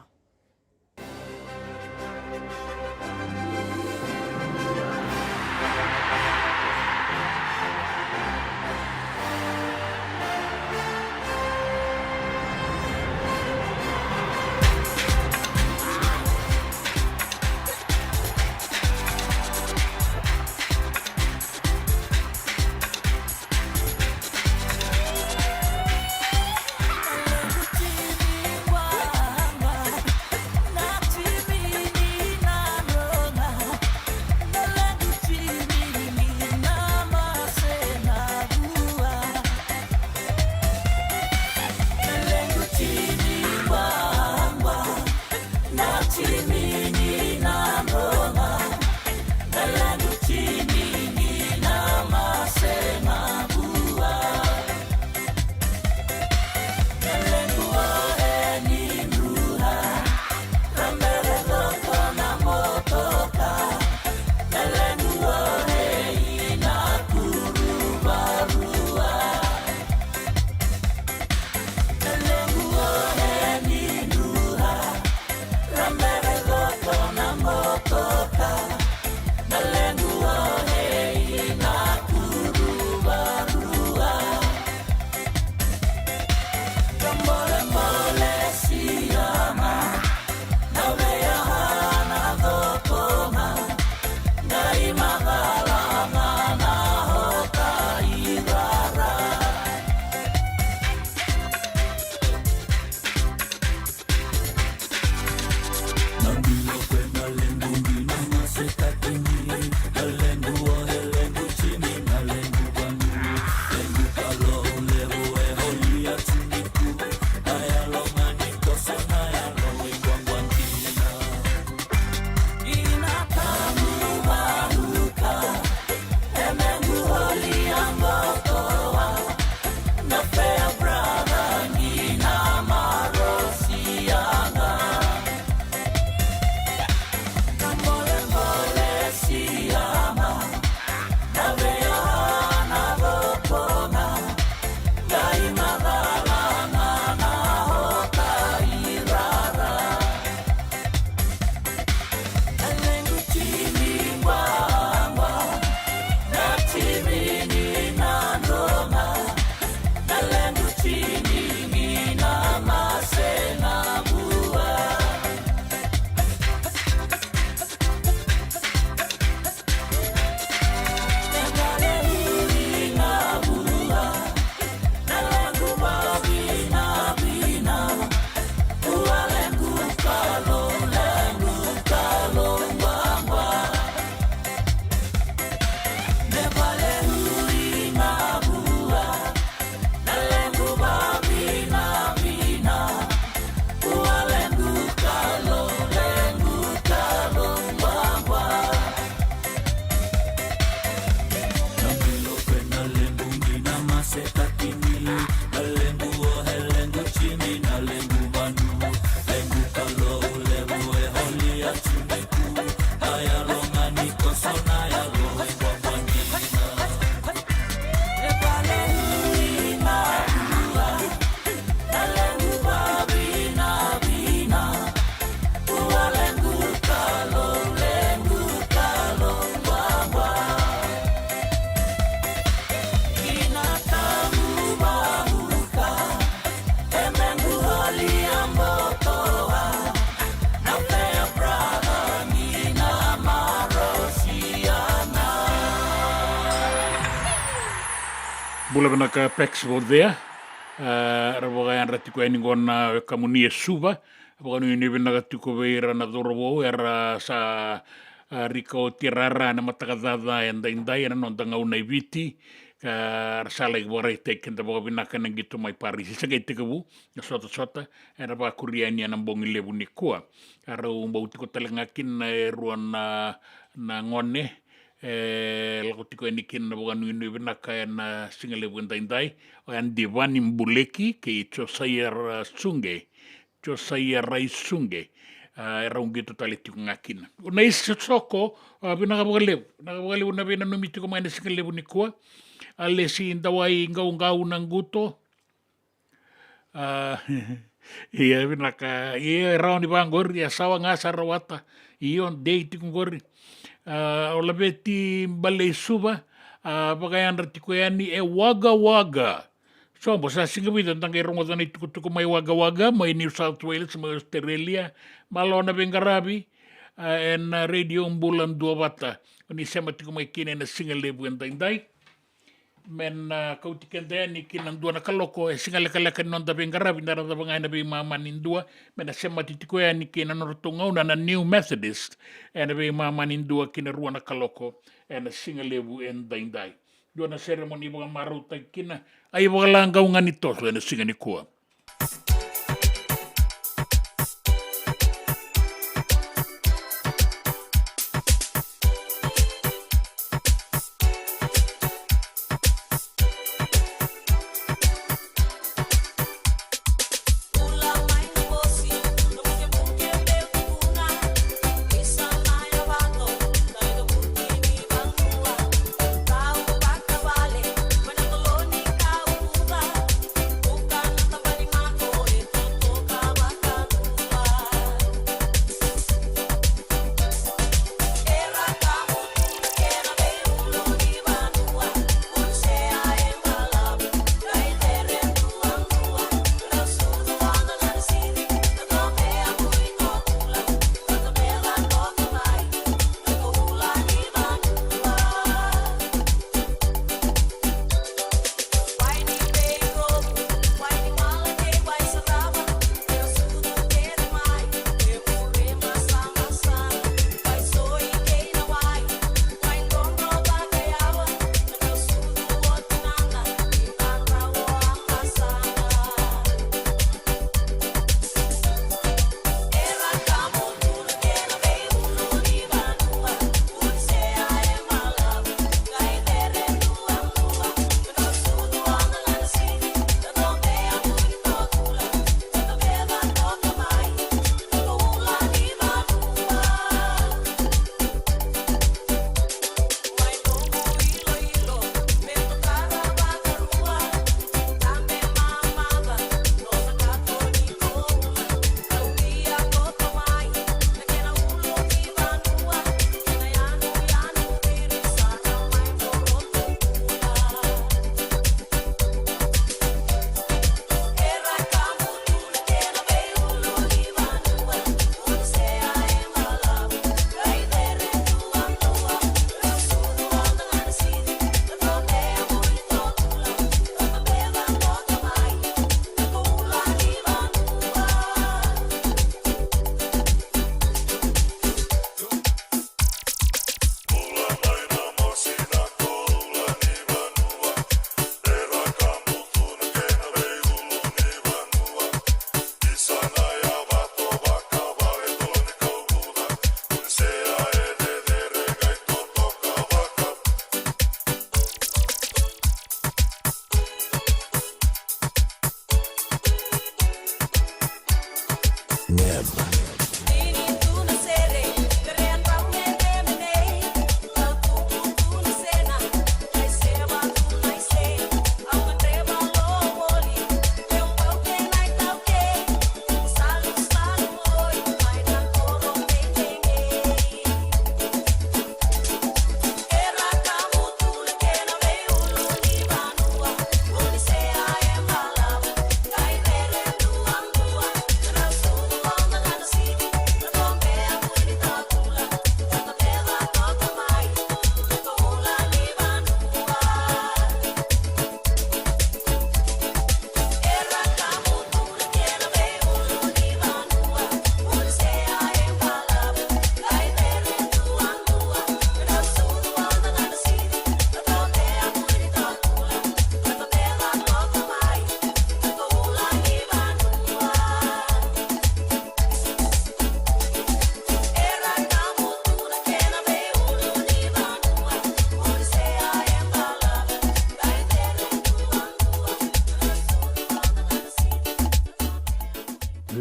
Bula vinaka Pax Vaucea. Ah, ra vakayadra tiko yani qo na wekamuni e Suva. Vakanuinui vinaka tiko vei ira na cauravou era sa, ah, rika oti rara ena mataka caca edaidai ena noda gauna e Viti. Ka ra sa lai vakaraitaki keda vakavinaka ena qito mai Parisi. Sa qai tekivu na sotasota ena vakuri yani ena bogi levu nikua. Ka rau bau tiko tale ga kina e rua na, na gone e lako tiko yani kina na vakanuinui vinaka ena siga levu edaidai. O ya Divani Buleki kei Josaia Ra-, Suqe, Josaia Rai Suqe. Ah, e rau qito tale tiko ga kina. O Naisi Soko, ah, vinaka vakalevu. Vinaka vakalevu na veinanumi tiko mai na siga levu nikua. Alesi Dawai Qauqau na Quto. Ah, ia vinaka, ia e rawa ni vaqori, e sawa ga sa rawata. Io, dei tiko qori. Ah, o Laveti Balei Suva, ah, vakayadra tiko yani e Wagga Wagga. Sobo, sa siga vica da qai rogoca na itukutuku mai Wagga Wagga, mai New South Wales, mai Australia. Malo na veiqaravi, ah, ena Radio Bula Duavata. O ni sema tiko mai kina ena siga levu edaidai. Me na, ah, kauti keda yani ki na dua na kaloko, e siga lekaleka ni noda veiqaravi, da ra cava ga ena veimama ni dua, me na semati tiko yani ki na nodratou gauna na New Methodist, ena veimama ni dua ki na rua na kaloko, ena siga levu edaidai. Dua na seremoni vakamarautaki kina, a ivakalagau ga ni toso ena siga nikua.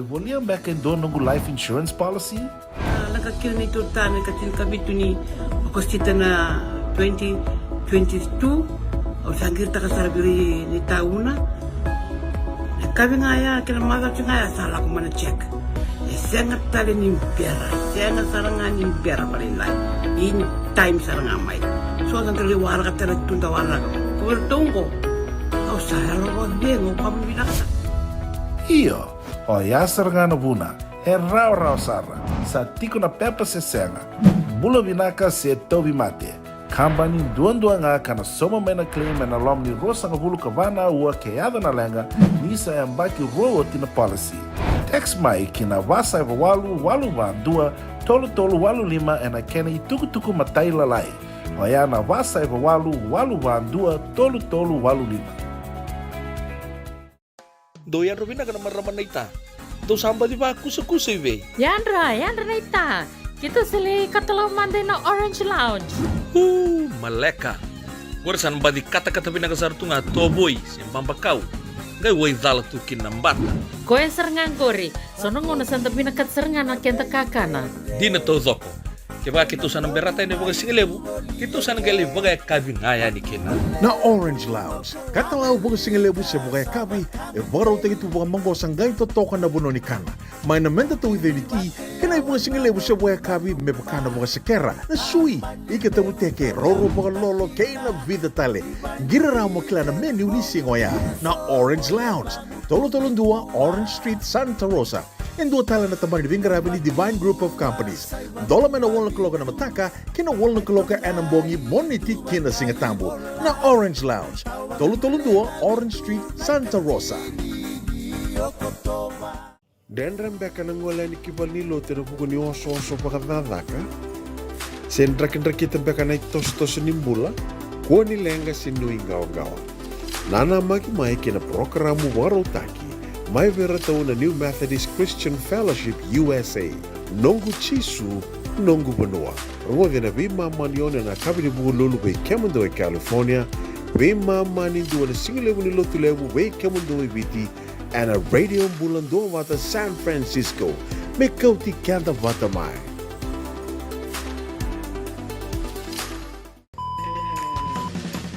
Volia beka e dua noqu life insurance policy? A, lako kina na neitou tane ka tinikavitu ni Okosita na twenty twenty-two. Au sa qiritaka sara vei ira na itauna. Na kavi ga ya kei na macawa ga ya sa lako mai na check. E sega tale ni bera, sega sara ga ni bera vakalailai. In time sara ga mai. So sa dau lai waraka tale tu da waraka. Ko vei ratou oqo. Au sa yalo vakacegu, au kama vinaka. Io, oya sara ga na vuna. E rawarawa sara. Sa tiko na pepa se sega. Bula vinaka se tauvimate. Kabani duadua ga ka na sauma mai na claim ena loma ni ruasagavulu ka va na aua ke yaco na leqa ni sa yabaki rua oti na policy. Text mai ki na va saiva walu walu va dua tolu tolu walu lima ena kena itukutuku matailalai. Oya na va saiva walu walu va dua tolu tolu walu lima. Dou yadra vinaka na marama naita. Dou sa baci vakusakusa i vei? Yadra, yadra naita. Keitou sa lai katalau mada ina Orange Lounge. Uu, maleka. Qori sa na baci katakata vinaka sara tu ga tovoi se babakau. Qai waicala tu kina na bata. Koya sara ga qori. So na gauna sa da vinakata sara ga na keda kakana. Dina taucoko. Kevaka keitou sa na berata yani vakasigalevu, keitou sa na qai lai vakayakavi ga yani kina. Na Orange Lounge, katalau vakasigalevu se vakayakavi, e vakarautaki tu vakamaqosa qai totoka na vanua ni kana. Mai na meda tauica ni ti, kei na ivakasigalevu se vakayakavi me vaka na vakasekera, na sui, ika tavuteke, roro vakalolo, kei na vica tale. Qiri rawa mo kila na menu ni siga oya. Na Orange Lounge, tolu tolu dua Orange Street, Santa Rosa. E dua tale na tabana ni veiqaravi ni Divine Group of Companies. Dola mai na walu na kaloko na mataka ki na walu na kaloko ena bogi, Moniti ki na Sigatabu. Na Orange Lounge, tolu tolu dua Orange Street, Santa Rosa. Dredre beka na gole yani ki valenilotu ena vuku ni osooso vakacakacaka? Se drakidrakita beka na itosotoso ni bula? Kua ni leqa se nuiqawaqawa. Nanamaki mai ki na parokaramu vakarautaki mai vei iratou na New Methodist Christian Fellowship U S A, Noqu Jisu, Noqu Vanua. Rogoci ena veimama ni ono ena yakavi ni Vukelulu vei kemudou e California, veimama ni dua na sigalevu ni Lotulevu vei kemudou e Viti, ena Radio Bula Duavata San Francisco, me kauti keda vata mai.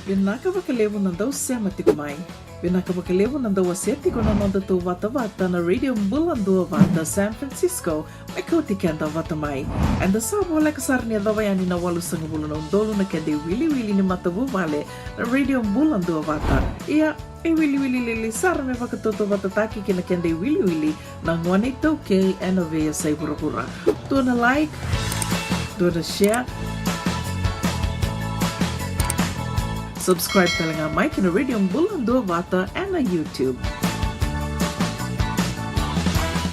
Vinaka vakalevu na dau sema tiko mai. Vinaka vakalevu na dau wasea tiko na noda tauvata vata na Radio Bula Duavata San Francisco, me kauti keda vata mai. Eda sa voleka sara ni yacova yani na walusagavulu na udolu na keda iwiliwili ni matavuvale na Radio Bula Duavata. Ia, e wiliwili lili sara me vakatautauvatataki ki na keda iwiliwili na gone iTaukei ena veiyasai vuravura. Dua na like, dua na share. Subscribe tale ga mai ki na Radio Bula Duavata ena YouTube.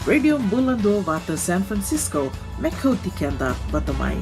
Radio Bula Duavata San Francisco, me kauti keda vata mai.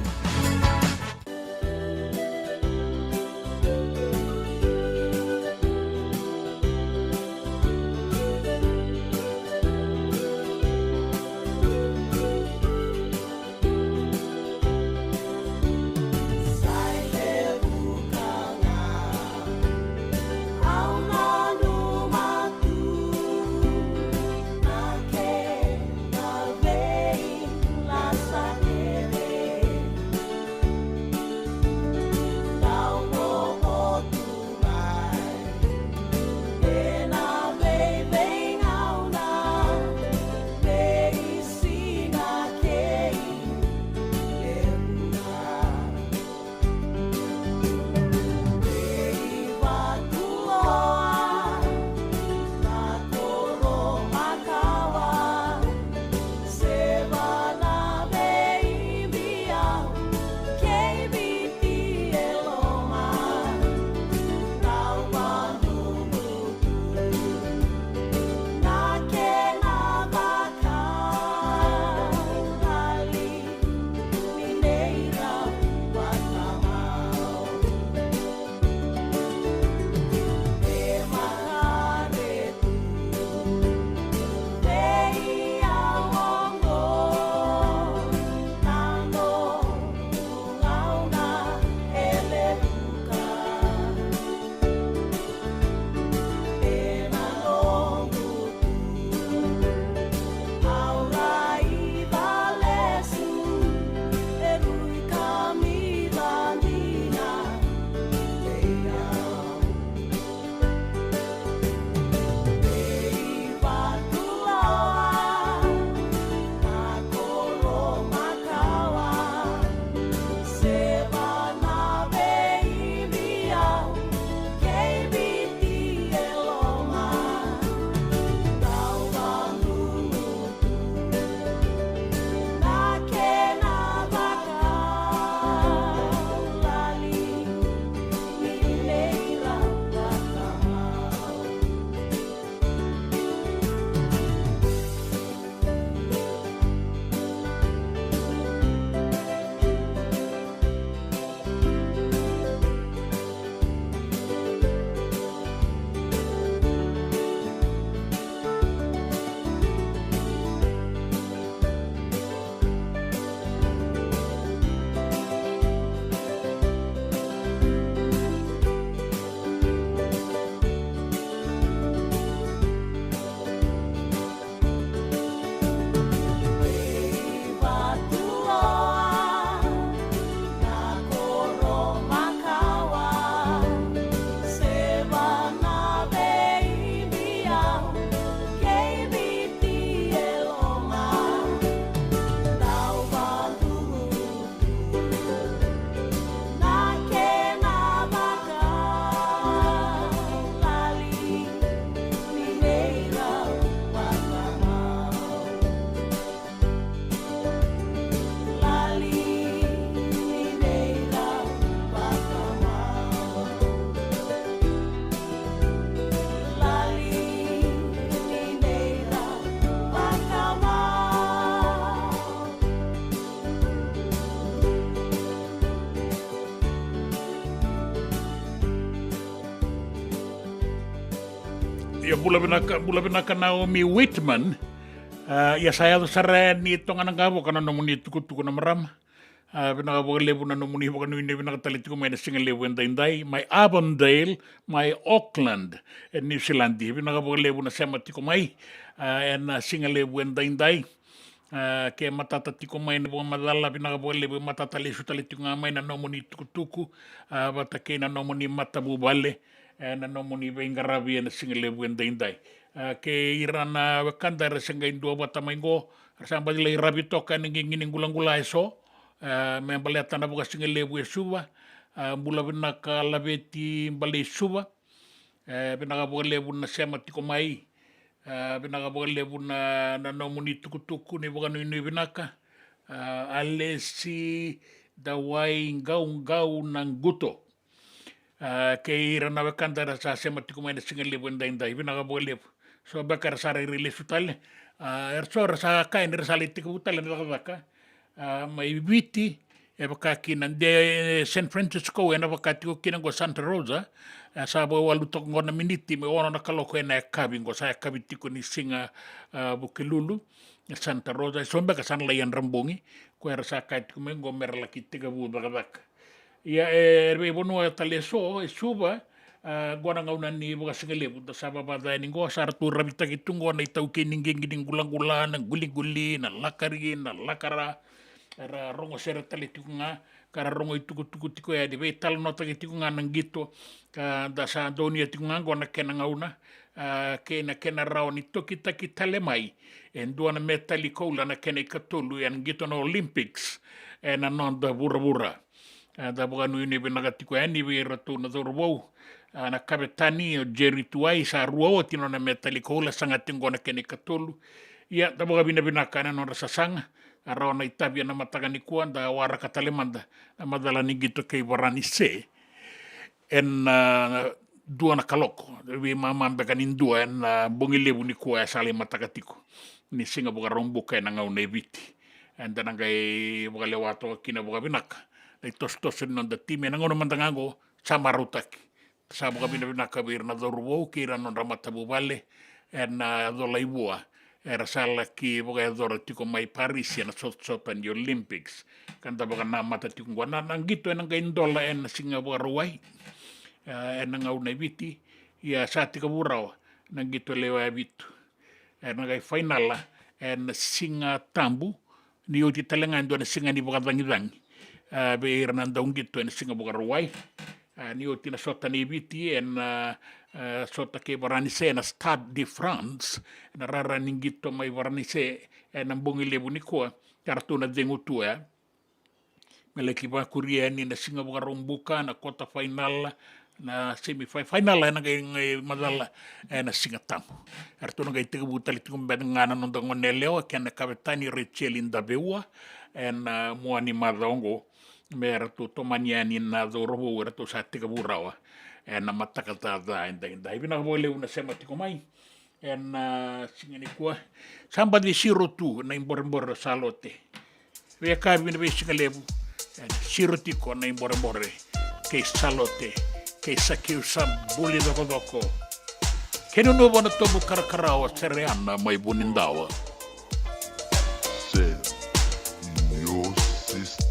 Ia bula vinaka, bula vinaka Naomi Whitman. Ah, ia sa yaco sara yani toka na qavoka na nomuni tukutuku na marama. Ah, vinaka vakalevu na nomuni vakanuinui vinaka tale tiko mai na siga levu edaidai, mai Avondale, mai Auckland, e New Zealand. Vinaka vakalevu na sema tiko mai, ah, ena siga levu edaidai. Ah, ke matata tiko mai na vakamacala, vinaka vakalevu, e matata lesu tale tiko ga mai na nomuni tukutuku, ah, vata kei na nomuni matavuvale, eh, na nomuni veiqaravi ena siga levu edaidai. Ah, kei ira na wekada era se qai duavata mai qo, era sa baci lai ravi toka ena qiqi ni qulaqula eso, ah, me baleta na vakasigalevu e Suva, ah, bula vinaka Laveti Balei Suva, eh, vinaka vakalevu na sema tiko mai, eh, vinaka vakalevu na, na nomuni tukutuku ni vakanuinui vinaka, ah, Alesi Dawai Qauqau na Quto. Ah, kei ira na wekada era sa sema tiko mai na siga levu edaidai, vinaka vakalevu. So beka era sa rairai lesu tale, ah, era so era sa kaya ni ra sa lai tekivu tale na cakacaka, ah, mai Viti, e vaka kina de San Francisco, ena vaka tiko kina qo Santa Rosa, e sa vakawalu toka qo na miniti me ono na kaloko ena yakavi qo, sa yakavi tiko ni siga, ah, Vukelulu, e Santa Rosa, e so beka sa na lai yadra bogi, ko era sa kaya tiko mai qo me ra laki tekivu cakacaka. Ia, e, e veivanua tale eso, e Suva, ah, qo na gauna ni vakasigalevu, da sa vavaca yani qo, sa ratou ravitaki tu qo na itaukei ni qiqi ni qulaqula, na quliquli, na lakari, na lakara, era rogo sere tale tiko ga, ka ra rogo itukutuku tiko yani, veitalanoataki tiko ga na qito, ka da sa donuya tiko ga qo na kena gauna, ah, kei na kena rawa ni tokitaki tale mai e dua na metali koula na kena ikatolu ena qito na Olympics ena noda vuravura. Ah, da vakanuinui vinaka tiko yani vei iratou na cauravou, ah, na kavetani o Jerry Tuwai, sa rua oti na nona metali koula, saga tiko qo na kena ikatolu. Ia, da vakavinavinaka ena nodra sasaga, a rawa na itavi ena mataka nikua, da waraka tale mada na macala ni qito kei Varanise ena, ah, dua na kaloko, veimama beka ni dua ena, ah, bogi levu nikua e sa lai mataka tiko ni siga Vakaraubuka ena gauna e Viti. Eda na qai vakalewa toka kina vakavinaka na itosotoso ni noda timi ena gauna mada ga qo, sa marautaki. Sa vakavinavinaka vei ira na cauravou kei ira na nodra matavuvale ena colai vua, era sa laki vakayacora tiko mai Parisi ena sotasota ni Olympics, ka da vakanamata tiko qo. Na, na qito ena qai dola ena siga Vakarauwai, eh, ena gauna e Viti. Ia sa tekivu rawa na qito lewe vitu, ena qai fainala ena Siga Tabu, ni oti tale ga e dua na siga ni vakacagicagi, ah, vei ira na dauqito ena siga Vakarauwai. Ah, ni oti na sota nei Viti ena, ah, sota kei Varanise ena Stade de France, na rara ni qito mai Varanise ena bogi levu nikua, ka ratou na cegu tu, eh, me laki vakuria yani na siga Vakaraubuka, na quarter final, na semi fi-, final ena qai, qai macala ena Siga Tabu. Eratou na qai tekivu tale tiko beka ga na noda gone yalewa kei na kavetani Rachel Daveua ena mua ni macawa oqo, me ratou tomani yani na cauravou eratou sa tekivu rawa ena mataka caca edaidai. Vinaka vakalevu na sema tiko mai ena, ah, siga nikua. Sa baci siro tu na iborebore o Salote. Veiyakavi na veisiga levu, ena siro tiko na iborebore kei Salote, kei Sakiu Sabuli Cokocoko, kei Nunuva na Tobu Karakarawa, Sereana mai Vunidawa. Sam, your sister.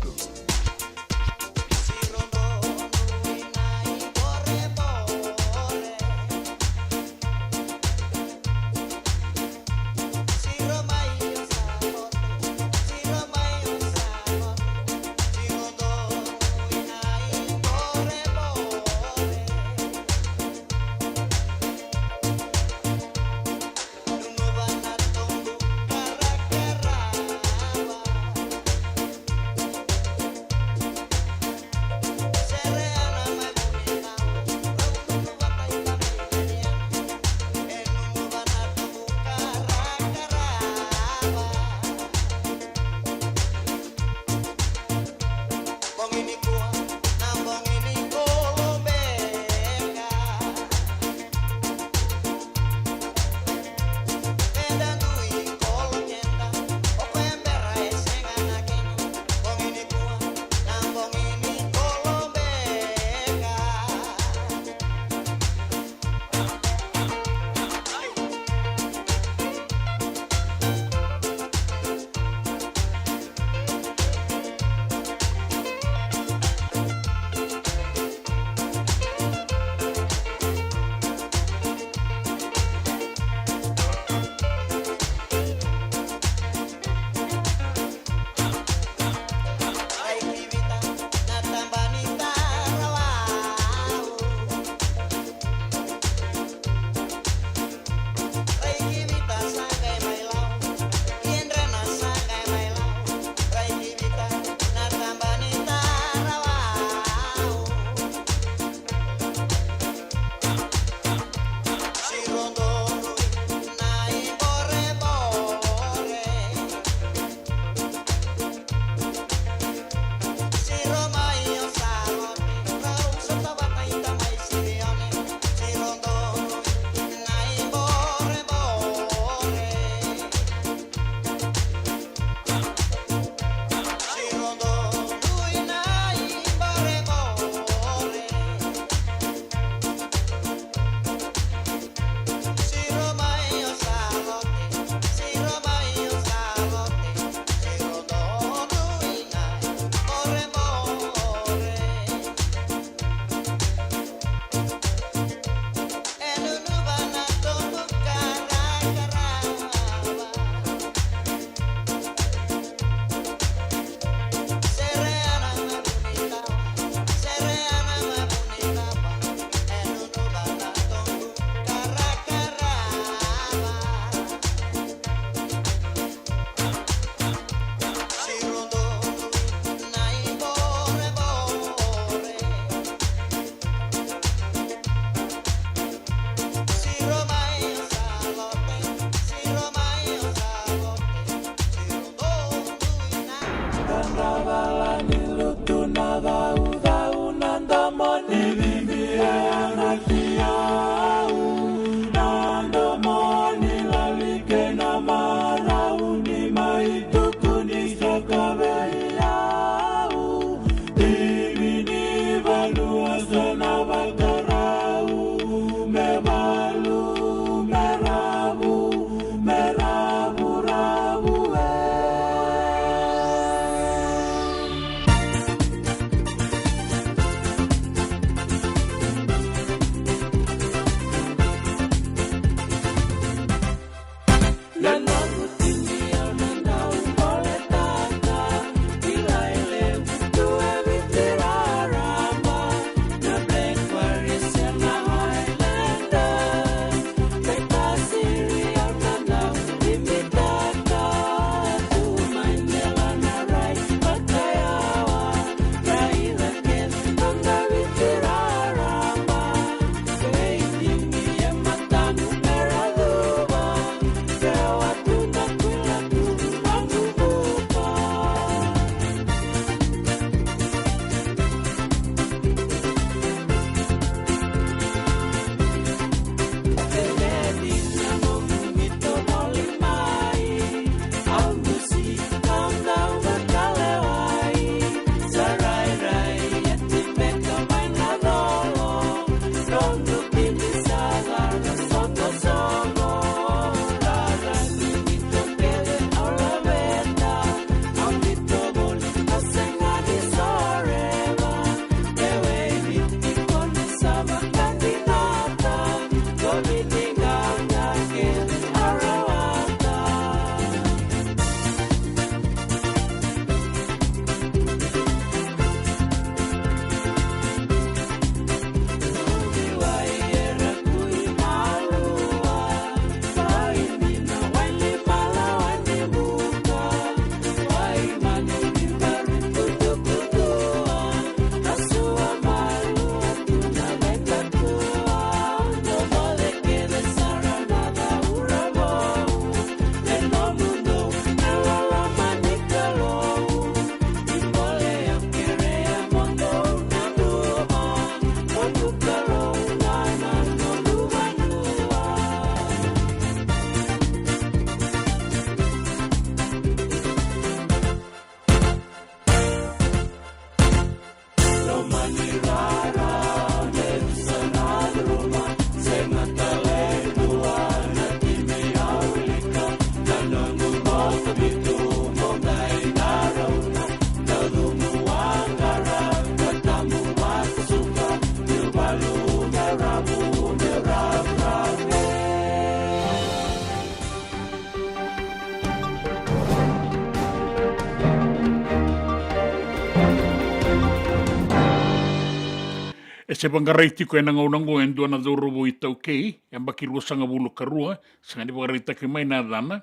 Se vaqarai tiko ena gauna oqo e dua na cauravou iTaukei, e yabaki ruasagavulu ka rua, sega ni vakaraitaki mai na yacana,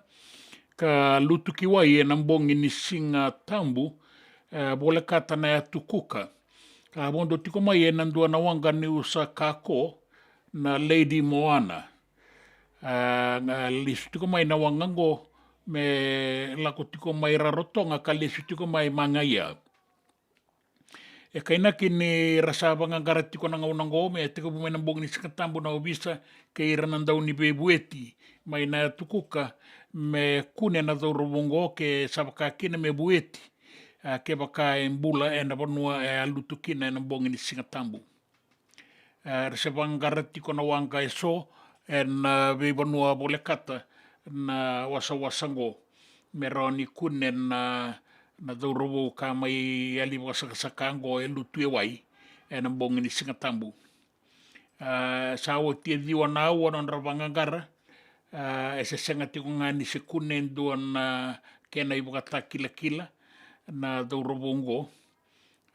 ka lutu ki wai ena bogi ni Siga Tabu, e, volekata na Yatu Kuka. Ka vodo tiko mai ena dua na waqa ni usa kako na Lady Moana. E, ga lesu tiko mai na waqa oqo me lako tiko mai Rarotoga ka lesu tiko mai Magaia. E kainaki ni ra sa vaqaqara tiko na gauna oqo me tekivu mai na bogi ni Siga Tabu na ovisa kei ira na dau ni veivueti mai na Yatu Kuka me kune na cauravou oqo ke sa vaka kina me vueti, a, kevaka e bula ena vanua e a lutu kina ena bogi ni Siga Tabu. E, ra se vaqaqara tiko na waqa eso ena, a, veivanua volekata na wasawasa oqo me rawa ni kune na, na cauravou ka mai yali vakasakasaka oqo e lutu e wai ena bogi ni Siga Tabu. A, sa oti e ciwa na aua nodra vaqaqara, a, e se sega tiko ga ni se kune e dua na kena ivakatakilakila na cauravou oqo.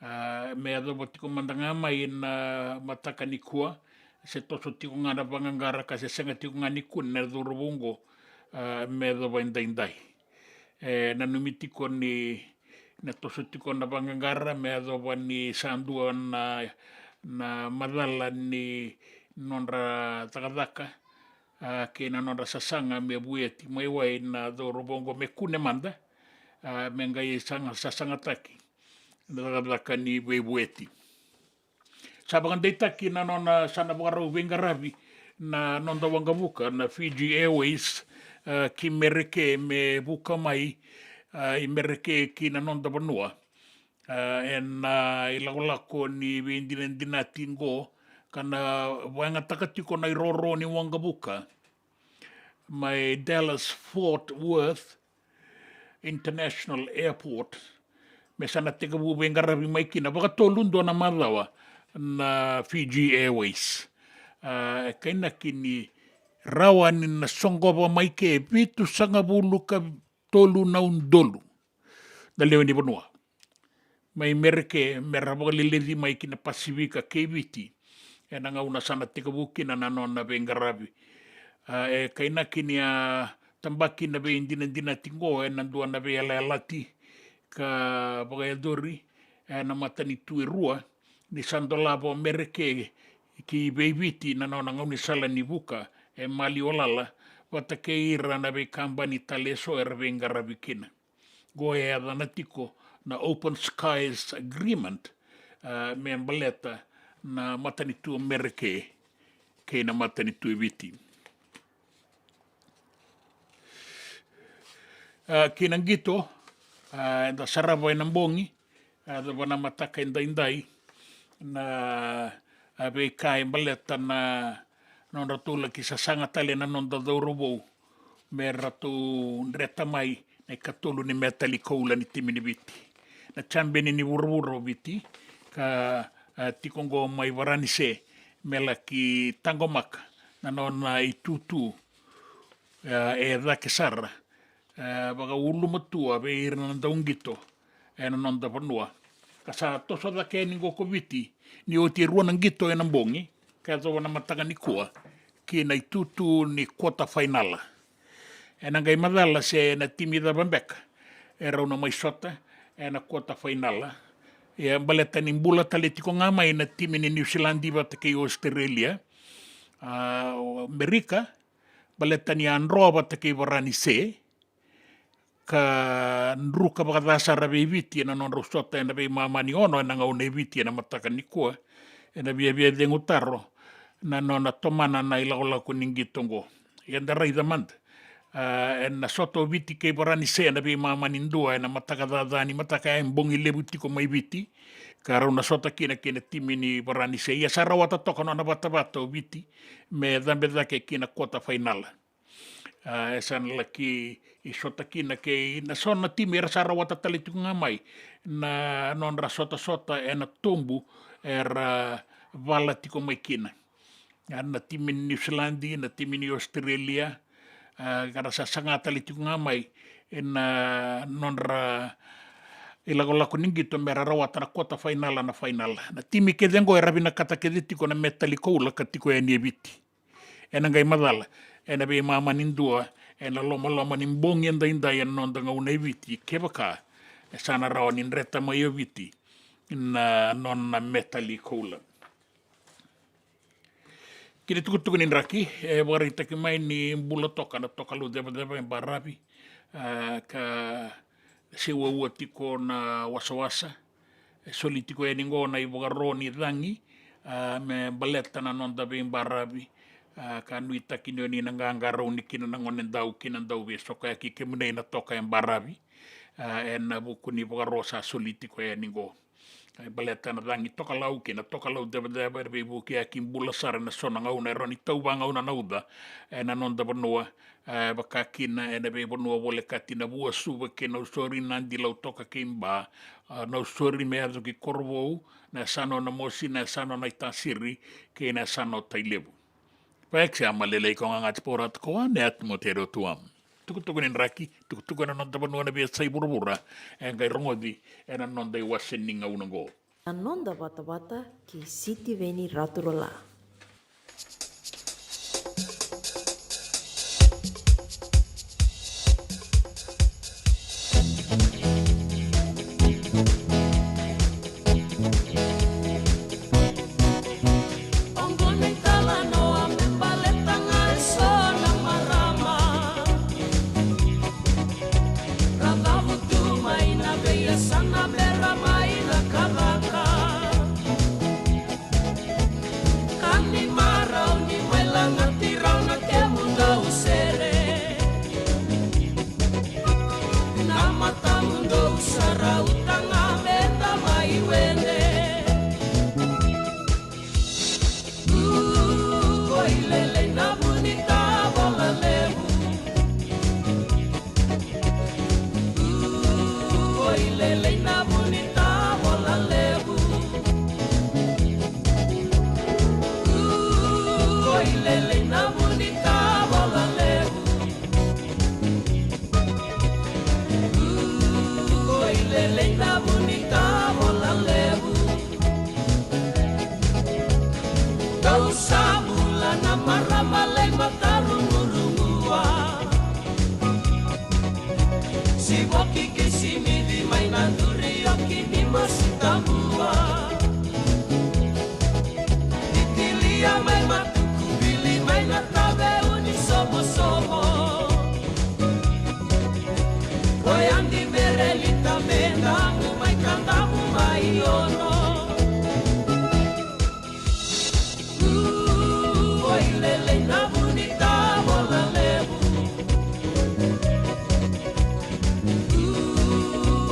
A, me yacova tiko mada ga mai na mataka nikua, se toso tiko ga na vaqaqara ka se sega tiko ga ni kune na cauravou oqo, a, me yacova edaidai. E nanumi tiko ni na toso tiko na vaqaqara me yacova ni sa dua na, na macala ni nodra cakacaka, a, kei na nodra sasaga me vueti mai wai na cauravou oqo me kune mada, a, me qai saga, sasagataki na cakacaka ni veivueti. Sa vakadeitaki na nona sa na vakarau veiqaravi na noda waqavuka na Fiji Airways, a, ki Mereke me vuka mai, a, i Mereke ki na noda vanua. A, ena, a, ilakolako ni veidinadinati qo, ka na vakayagataka tiko na iroro ni waqavuka mai Dallas Fort Worth International Airport, me sa na tekivu veiqaravi mai kina vakatolu dua na macawa na Fiji Airways. A, e kainaki ni rawa ni na soqova mai ke vitusagavulu ka tolu na udolu na lewe ni vanua mai Mereke me ra vakaleleci mai ki na Pasifika kei Viti ena gauna sa na tekivu kina na nona veiqaravi. A, e kainaki ni a tabaki na veidinadinati qo ena dua na veiyalayalati ka vakayacori ena matanitu e rua, ni sa dolava o Mereke ki vei Viti na nona gaunisala ni vuka e Maliwalala vata kei ira na veikabani tale eso era veiqaravi kina. Qo e yacana tiko na Open Skies Agreement, a, me baleta na matanitu o Mereke kei na matanitu e Viti. A, ki na qito, a, eda sarava ena bogi, a, yacova na mataka edaidai, na, a, veika e baleta na nodratou laki sasaga tale na noda cauravou me ratou dreta mai na ikatolu ni metali koula ni timi ni Viti. Na champion ni vuravura o Viti ka, a, tiko qo mai Varanise me laki taqomaka na nona itutu, a, e cake sara, a, vakaulumatua vei ira na dauqito ena noda vanua. Ka sa toso cake yani qo ko Viti ni oti e rua na qito ena bogi ka yacova na mataka nikua ki na itutu ni quarter final. Ena qai macala se na timi cava beka e rau na mai sota ena quarter final. Ia baleta ni bula tale tiko ga mai na timi ni New Zealand vata kei Australia, a, o Amerika, baleta ni a dro vata kei Varanise, ka druka vakaca sara vei Viti ena nodrau sota ena veimama ni ono ena gauna e Viti ena mataka nikua, ena viavia cegu taro na nona tomana na ilakolako ni qito oqo. Ia da raica mada, a, ena sota o Viti kei Varanise ena veimama ni dua ena mataka caca ni mataka e bogi levu tiko mai Viti, ka rau na sota kina kei na timi ni Varanise. Ia sa rawata toka nona vatavata o Viti me cabe cake ki na quarter final. A, e sa na laki sota kina kei na so na timi era sa rawata tale tiko ga mai na nodra sotasota ena tobu era vala tiko mai kina. A, na timi ni New Zealand, na timi ni Australia, a, ka ra sa saga tale tiko ga mai ena nodra ilakolako ni qito me ra rawata na quarter final, na final. Na timi kece oqo era vinakata kece tiko na metali koula ka tiko yani e Viti. Ena qai macala ena veimama ni dua ena lomaloma ni bogi edaidai ena noda gauna e Viti, kevaka e sa na rawa ni dreta mai o Viti na nona metali koula. Kina tukutuku ni draki, e vakaraitaki mai ni bula toka na tokalau cevaceva e baravi, a, ka se uaua tiko na wasawasa. E soli tiko yani qo na ivakaro ni cagi, a, me baleta na noda veibaravi, a, ka nuitaki ni oni na qaqarauni kina na gonedau kina dau veisokoyaki kemuni na toka e baravi, a, ena vuku ni vakaro sa soli tiko yani qo. E baleta na cagi tokalau kei na tokalau cevaceva era veivukiyaki bula sara ena so na gauna era ni tau vagauna na uca ena noda vanua, e, vaka kina ena veivanua volekati na Vuasuva kei na Nausori, Nadi, Lautoka kei Ba, a, Nausori me yaco ki Korovou, na yasana o Namosi, na yasana o Naitasiri kei na yasana o Tailevu. Vakaekisi a malelei ko gagati porata ko a ne atu mo tere o tuam. Tukutuku ni draki, tukutuku ena noda vanua na veiyasai vuravura, e qai rogoci ena noda iwase ni gauna qo. Na noda vatavata kei Sitiveni Raturola. Oqo na italanoa me baleta ga eso na marama ra cavutu mai na veiyasana me ra mai cakacaka. Ka ni marau ni mai lagati rau na kemudou sere. Na matamudou sa rauta ga me da mai wele. Ui, lelei na vu ni tavola levu. Ui, lelei na vu ni tavola levu. Ui, lelei na vu ni tavola levu. Ui, lelei na vu ni tavola levu. Dou sa bula na marama lai matarugurugua. Sivoki kei Simici mai na duri o Kini Masitabua. Titilia mai Matukuvili mai na taveu ni Sovosovo. Koya ni Merelita me damu mai Kadavu mai Ono. Ui, lelei na vu ni tavola levu.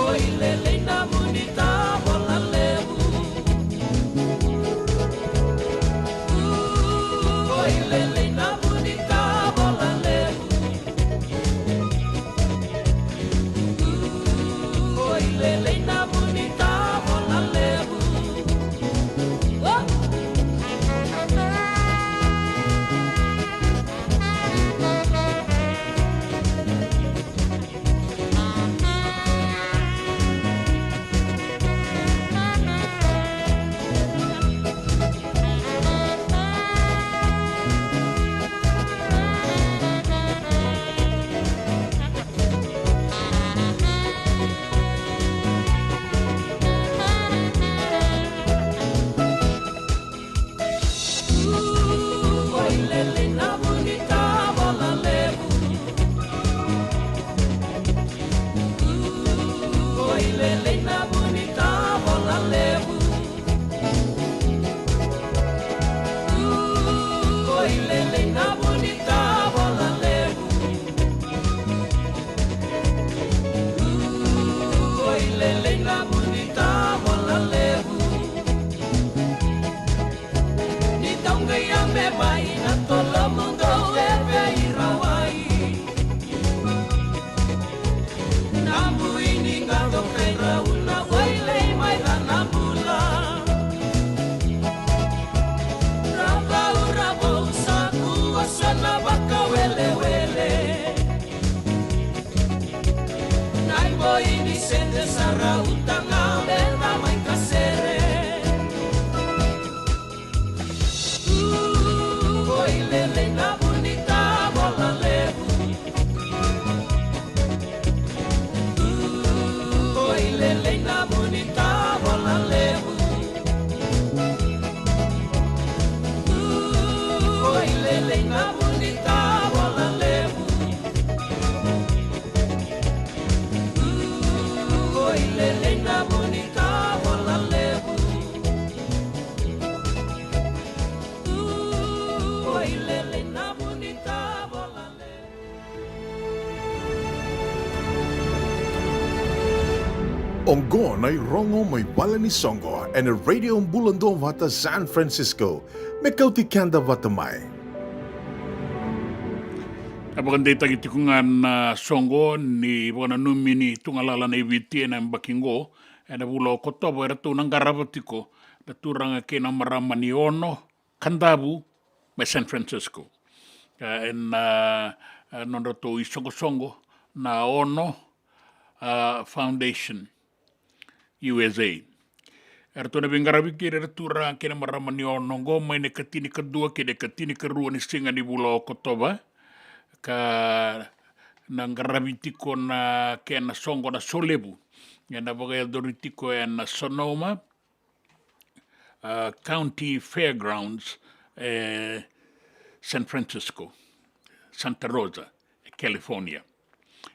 Ui, lelei na vu ni tavola levu. Ui, lelei na vu ni tavola levu. Ui, lelei na vu ni tavola levu. Oh! Ni dau qai yabe mai na tolomudou e veirawai. Na bui ni qado kai rau na wailei mai ca na bula. Ra vau ra vou sa kua sa na vakawelewele. Na iboi ni sede sa rau Oqo na irogo mai vale ni soqo ena Radio Bula Duavata San Francisco, me kauti keda vata mai. A vakadeitaki tiko ga na soqo ni vakananumi ni tugalala na i Viti ena yabaki oqo, ena vula o Okotova, eratou na qarava tiko na turaga kei na marama ni Ono, Kadavu, mai San Francisco. A, ena, a, nodratou isoqosoqo na Ono, a, Foundation U S A. Eratou na veiqaravi kei ira na turaga kei na marama ni Ono oqo mai na ikatinikadua kei na ikatinikarua ni siga ni vula o Okotova, ka na qaravi tiko na kena soqo na solevu ena vakayacori tiko ena Sonoma, a, County Fairgrounds, e San Francisco, Santa Rosa, e California.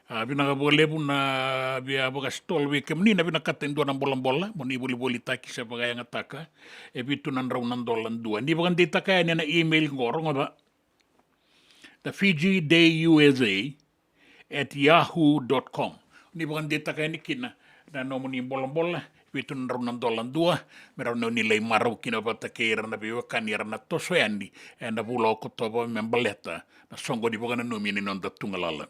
A, vinaka vakalevu na via vakasitola vei kemuni na vinakata e dua na bolabola mo ni volivolitaki se vakayagataka, e vitu na drau na dola dua. Ni vakadeitaka yani ena email qo, rogoca, the Fiji Day U S A at yahoo dot com. Ni vakadeitaka yani kina na nomuni bolabola, vitu na drau na dola dua, me rawa ni o ni lai marau kina vata kei ira na veiwekani era na toso yani ena vula o Okotova me baleta na soqo ni vakananumi ni noda tugalala.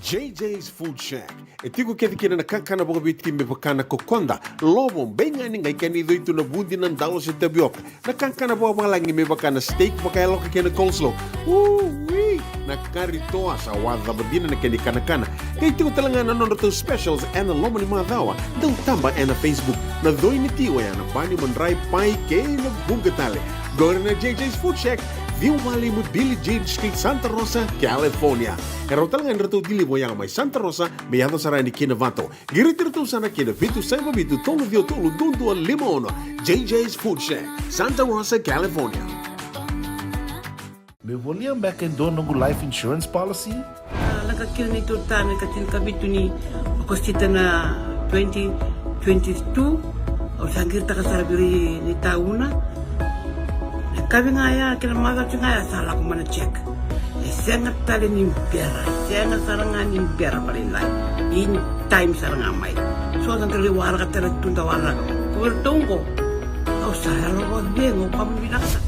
J J's Food Shack. E tiko kece kina na kakana vakaviti me vaka na kokoda, lovo, beigani, qai kena icoi tu na vudi, na dalo se tavioka. Na kakana vakavalagi me vaka na steak vakayaloka kei na coleslaw. Ui! Na kari toa, sa wacava dina na kena ikanakana. Qai tiko tale ga na nodratou specials ena loma ni macawa. Dau taba ena Facebook. Na coi ni ti oya na bani, madrai, pai kei na vuqa tale. Qori na J J's Food Shack, ciwa walu lima Billie Jean Street, Santa Rosa, California. E rawa tale ga ni ratou deliver oya mai Santa Rosa me yaco sara yani ki Novato. Qiriti iratou sara ki na vitu saiva vitu tolu ciwa tolu dua dua lima ono. J J's Food Shack, Santa Rosa, California. Meu volia beka e dua noqu life insurance policy? A, lako kina neitou ta na ikatinikavitu ni Okosita na twenty twenty-two. Au sa qiritaka sara vei ira na itauna. Na kavi ga ya kei na macawa ga ya sa lako mai na check. E sega tale ni bera, sega sara ga ni bera vakalailai. In time sara ga mai. So sa dau lai waraka tale tu, dau waraka. Ko iratou qo, au sa yalo vakacegu, au kama vinaka sara.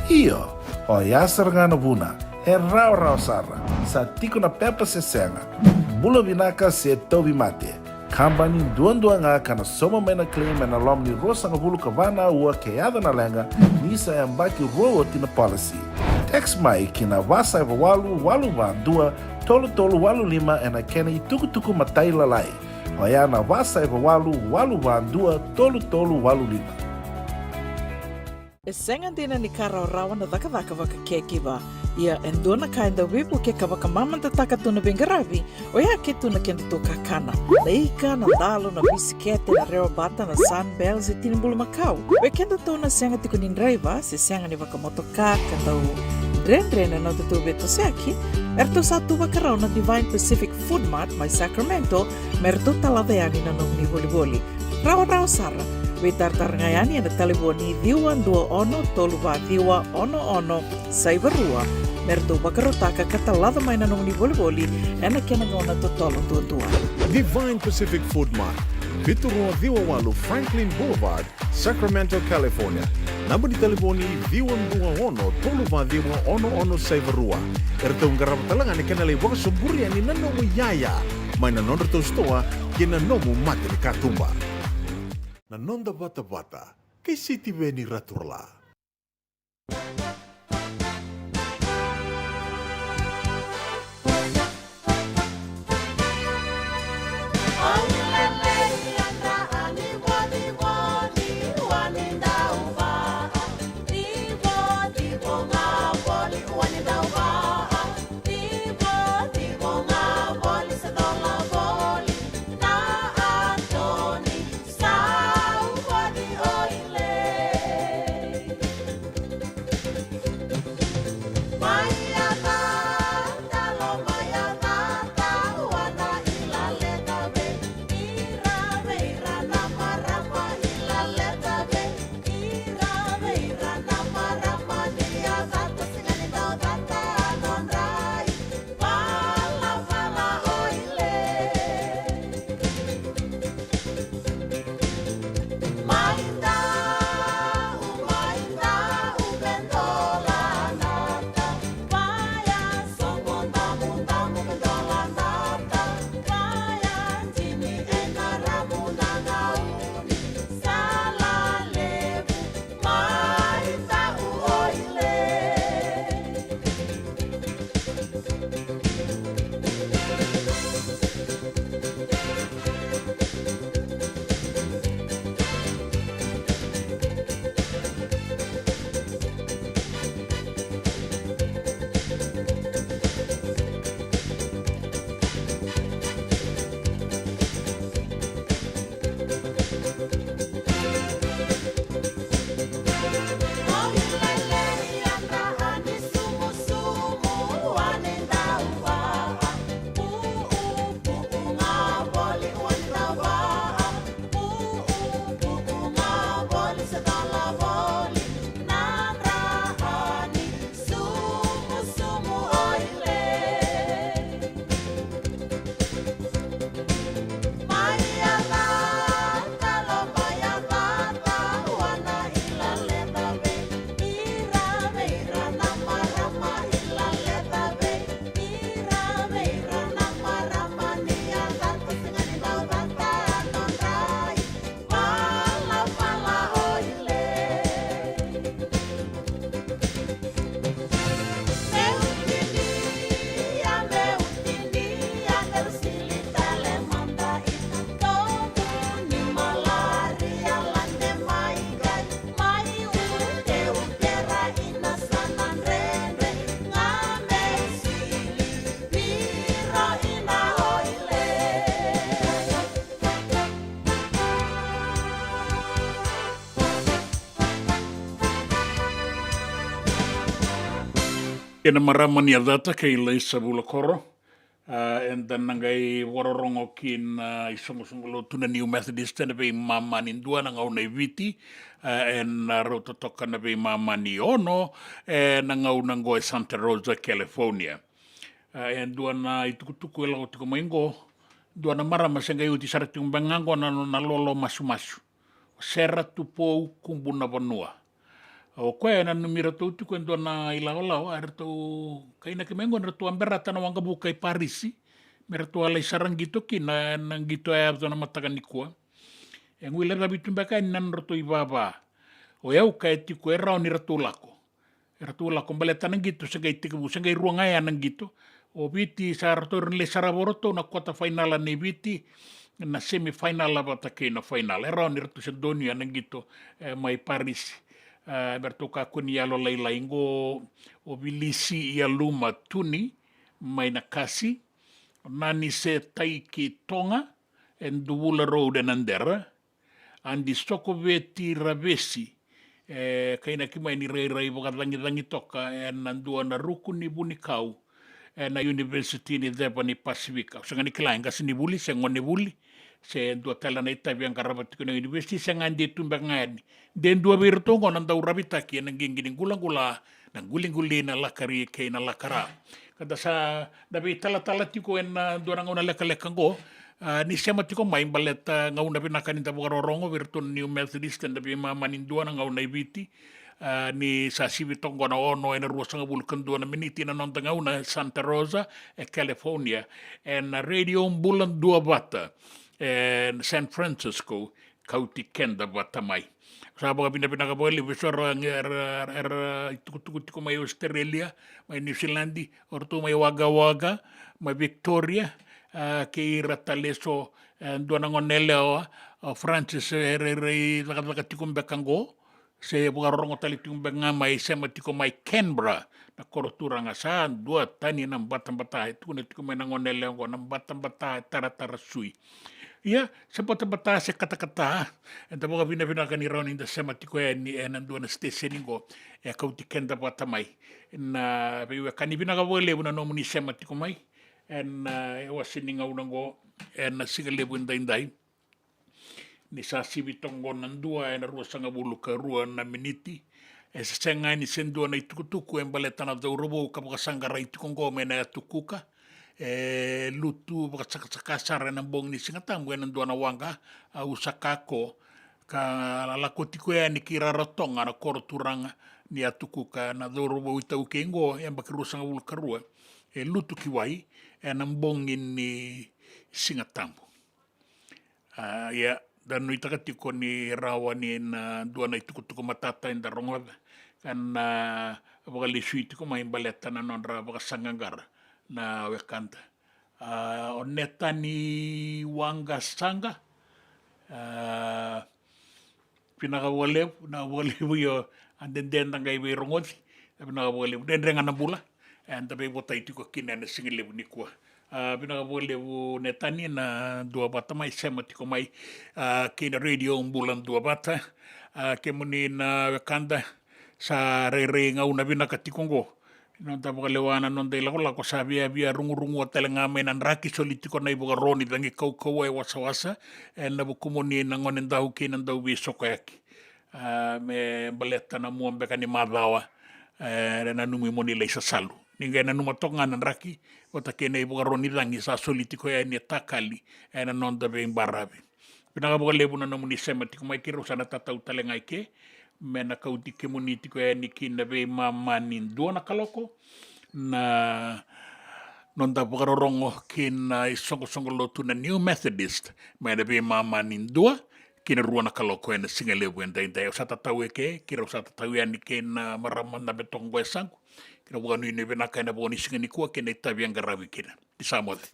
Io, oya sara ga na vuna. E rawarawa sara. Sa tiko na pepa se sega, bula vinaka se tauvimate. Kabani duadua ga ka na sauma mai na claim ena loma ni ruasagavulu ka va na aua ke yaco na leqa, ni sa yabaki rua oti na policy. Text mai ki na va saiva walu walu va dua tolu tolu walu lima ena kena itukutuku matailalai. Oya na va saiva walu walu va dua tolu tolu walu lima. E sega dina ni ka rawarawa na cakacaka vaka caregiver. Ia e dua na ka e dau veivuke ka vakamamadataka tu na veiqaravi, oya ke tu na kedatou kakana. Na ika, na dalo, na bisikete, na rewabata, na Sunbell se tini bulumakau. Vei kedatou na sega tiko ni draiva se sega ni vakamotoka ka dau dredre na nodatou veitosoyaki, eratou sa tu vakarau na Divine Pacific Food Mart mai Sacramento me ratou talaca yani na nomuni volivoli. Rawarawa sara. Veitaratara ga yani ena talevoni ciwa dua ono tolu va ciwa ono ono saiva rua me ratou vakarautaka ka talaca mai na nomuni volivoli ena kena gauna totolo duadua. Divine Pacific Food Mart, vitu rua ciwa walu Franklin Boulevard, Sacramento, California. Naba ni talevoni ciwa dua ono tolu va ciwa ono ono saiva rua. Eratou qarava tale ga na kena lai vakasoburi yani na nomu iyaya mai na nodratou sitoa kei na nomu mata ni katuba. Na noda vatavata kei Sitiveni Raturala. Kei na marama ni yacata kei Laisa Vulakoro. A, eda na qai vakarorogo ki na isoqosoqo lotu na New Methodist ena veimama ni dua na gauna i Viti, a, ena rauta toka na veimama ni ono, ena gauna qo e Santa Rosa, California. A, e dua na itukutuku e lako tiko mai qo, dua na marama se qai oti sara tiko beka ga qo na nona lolo masumasu. O Sera Tupou Kubunavanua. O koya e nanumi iratou tiko e dua na ilawalawa, eratou kainaki mai qo ni ratou a berata na waqavuka i Parisi me ratou a lai sara qito kina ena qito e yaco na mataka nikua. E guilecavi tu beka yani na nodratou ivava. O yau kaya tiko e rawa ni ratou lako. Eratou lako baleta na qito se qai tekivu, se qai rua ga ya na qito. O Viti sa ratou, era na lai sarava o ratou na quarter final nei Viti, na semi final vata kei na final. E rawa ni ratou se donuya na qito, e, mai Parisi. E, me ratou kakua ni yalolailai qo, o Vilisi Yaluma Tuni mai Nakasi, o Nanise Taiki Toga e Duvula Road e Nadera, Adi Sokoveti Ravesi, e kainaki mai ni rairai vakacagicagi toka ena dua na ruku ni vunikau ena University ni Ceva ni Pasifika. Au sega ni kila e qasenivuli se gonevuli se dua tale na itavi e qarava tiko na university, sega, de tu beka ga yani. De dua vei iratou oqo na dau ravitaki ena qiqi ni qulaqula, na quliquli, na lakari kei na lakara. Ka da sa da veitalatala tiko ena dua na gauna lekaleka oqo, a, ni sema tiko mai baleta gauna vinaka ni da vakarorogo vei iratou na New Methodist ena veimama ni dua na gauna i Viti. A, ni sa sivi toka oqo na ono ena ruasagavulu ka dua na miniti na noda gauna e Santa Rosa, e California, ena Radio Bula Duavata e San Francisco, kauti keda vata mai. Sa vakavinavinaka vakalevu eso era, era, era itukutuku tiko mai Australia, mai New Zealand, o ratou mai Wagga Wagga, mai Victoria, a, kei ira tale eso, e, dua na gone yalewa, o Francis, e rairai cakacaka tiko beka qo, se vakarorogo tale tiko beka ga mai, sema tiko mai Canberra, na koro turaga. Sa dua tani na batabata e tukuna tiko mai na gone yalewa oqo, na batabata e taratara sui. Ia, se batabata se katakata, eda vakavinavinaka ni rawa ni da sema tiko yani ena dua na station qo e kauti keda vata mai. Na veiwekani, vinaka vakalevu na nomuni sema tiko mai ena, e, iwase ni gauna qo ena siga levu edaidai. Ni sa sivi toka qo na dua ena ruasagavulu ka rua na miniti. E se sega ni se dua na itukutuku e baleta na cauravou ka vakasaqarai tiko qo mai na yatu Kuka. E lutu vakasakasaka sara ena bogi ni Sigatabu ena dua na waqa, a, usa kako, ka lako tiko yani ki Rarotoga, na koro turaga ni yatu Kuka, na cauravou iTaukei qo, yabaki ruasagavulu ka rua. E lutu ki wai ena bogi ni Sigatabu. A, ia, da nuitaka tiko ni rawa ni na dua na itukutuku matata eda rogoca ka na vakalesui tiko mai baleta na nodra vakasaqaqara na wekada. A, o Netani Waqasaqa, a, vinaka vakalevu, vinaka vakalevu, io, a dede da qai veirogoci, vinaka vakalevu, dredre ga na bula eda veivotai tiko kina ena siga levu nikua. A, vinaka vakalevu Netani na Duavata mai, sema tiko mai, a, kei na Radio Bula Duavata. A, kemuni na wekada, sa rairai gauna vinaka tiko oqo. Noda vakalewa na noda ilakolako, sa viavia rugurugua tale ga mai na draki, soli tiko na ivakaro ni cagi kaukauwa e wasawasa ena vukumuni na gonedau kei na dauveisokoyaki. A, me baleta na mua beka ni macawa, e, nanumi mo ni lai sasalu. Ni qai nanuma toka ga na draki vata kei na ivakaro ni cagi sa soli tiko yani e takali ena noda veibaravi. Vinaka vakalevu na nomuni sema tiko mai, keirau sa na tatau tale ga i ke me na kauti kemuni tiko yani ki na veimama ni dua na kaloko, na noda vakarorogo ki na isoqosoqo lotu na New Methodist mai na veimama ni dua ki na rua na kaloko ena siga levu edaidai. Au sa tatau e ke, keirau sa tatau yani kei na marama na betoko qo e saqu. Keirau vakanuinui vinaka ena vo ni siga nikua kei na itavi e qaravi kina. Ni sa moce.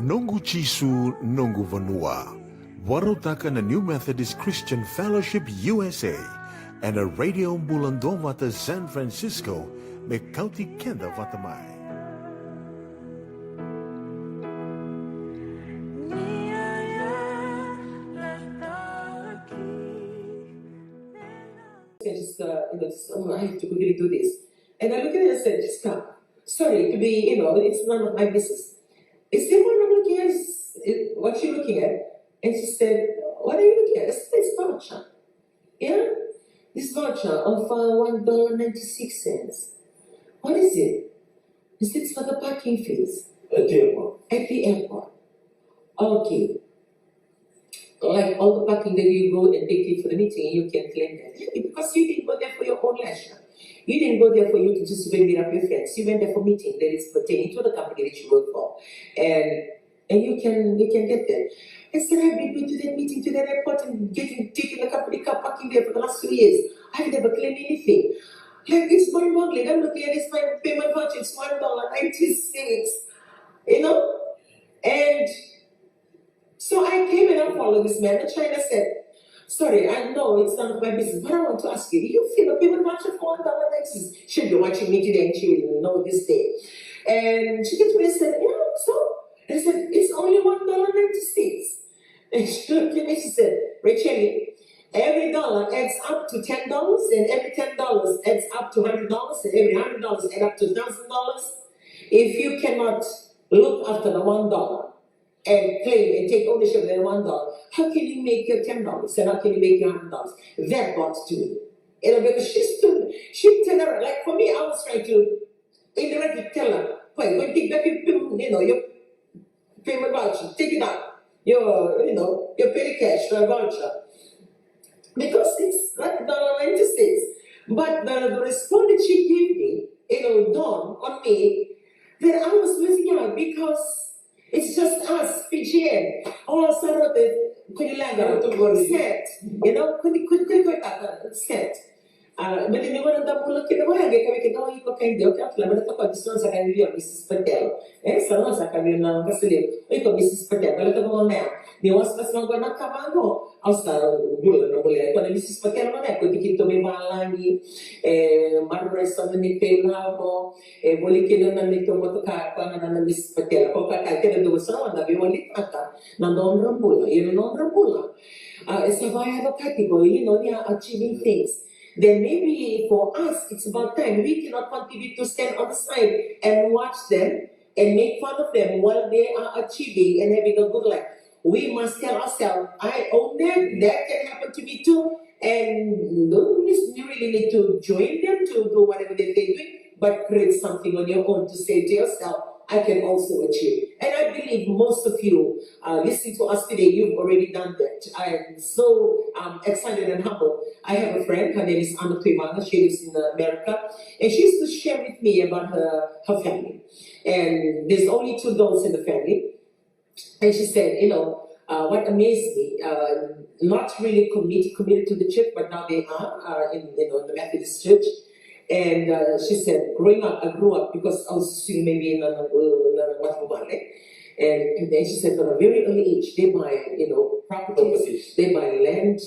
Noqu Jisu, noqu vanua. Vakarautaka na New Methodist Christian Fellowship U S A ena Radio Bula Duavata San Francisco, me kauti keda vata mai. I just, uh, you know, just, oh, I have to quickly do this. And I look at her and said, "Jessica, sorry to be, you know, it's none of my business." Is there one I'm looking at? Is, is, what you looking at? And she said, "What are you looking at?" I said, "It's voucher." "Yeah? This voucher of, uh, one dollar ninety-six cents. What is it?" He said, "It's for the parking fees." At the airport. At the airport. Okay. Like all the parking that you go and pay for the meeting, you can claim that. Yeah, because you didn't go there for your own leisure. You didn't go there for you to just go and meet up your friends. You went there for meeting that is pertaining to the company that you work for. And and you can, you can get that. I said, "I've been going to that meeting, to that airport, and getting, taking the company car, parking there for the last two years. I've never claimed anything." Like, it's mind-boggling. I'm looking at this, my payment voucher, it's one dollar ninety-six. You know? And so I came and I followed this man in China, said, "Sorry, I know it's none of my business, but I want to ask you, you feel a payment voucher for one dollar ninety-six?" She'll be watching me today and she will know this day. And she came to me and said, "Yeah, so?" And I said, "It's only one dollar ninety-six." And she looked at me, she said, "Rachel, every dollar adds up to ten dollars, and every ten dollars adds up to hundred dollars, and every hundred dollars add up to thousand dollars. If you cannot look after the one dollar and claim and take ownership of that one dollar, how can you make your ten dollars? And how can you make your hundred dollars?" That got to me. You know, because she stood, she turned around. Like, for me, I was trying to, in the right to tell her, "Wait, go take back your, you know, your payment voucher, take it out. Your, you know, your petty cash, your voucher." Because it's like dollar ninety-six. But the, the response that she gave me, you know, dawned on me that I was missing out because it's just us, Fijian. Oh, sa rau te, ko ni leqa, set. You know, ko ni, ko ni, ko ni, ko ni, set. A, baleta ni gauna da bula kina vaya, qai kaya vei keda, "O iko kai India, o iko kai India, baleta ko ni sa na sa kai vei au o Missus Patel." E, sa na sa kai vei au na kasali, "O iko Missus Patel, baleta ko na ya." Ni wasewase vaqo na ka vaqo, au sa bula na bula. Ko na Missus Patel, na ya, ko tiki tu mai valagi, e, maroroi sa na ni kai lavo, e, voli kina na neitou motoka, ko na, na Missus Patel. Ko ka, ka, keda dua sa na da veiwalitaka na nodra bula, ia na nodra bula. A, e sa vaya na ka tiko, you know, they are achieving things. Then maybe for us, it's about time. We cannot continue to stand on the side and watch them and make fun of them while they are achieving and having a good life. We must tell ourselves, "I own that. That can happen to me too." And no, you really need to join them to do whatever that they're doing, but create something on your own to say to yourself, "I can also achieve." And I believe most of you, uh, listening to us today, you've already done that. I am so, um, excited and humbled. I have a friend, her name is Ana Tuivana, she lives in America, and she used to share with me about her, her family. And there's only two girls in the family. And she said, you know, uh, what amazed me, uh, not really commit, committed to the church, but now they are, uh, in, you know, the Methodist church. And, uh, she said, "Growing up, I grew up because I was singing maybe in a, in a, and, and then she said, from a very early age, they buy, you know, properties, properties, they buy land,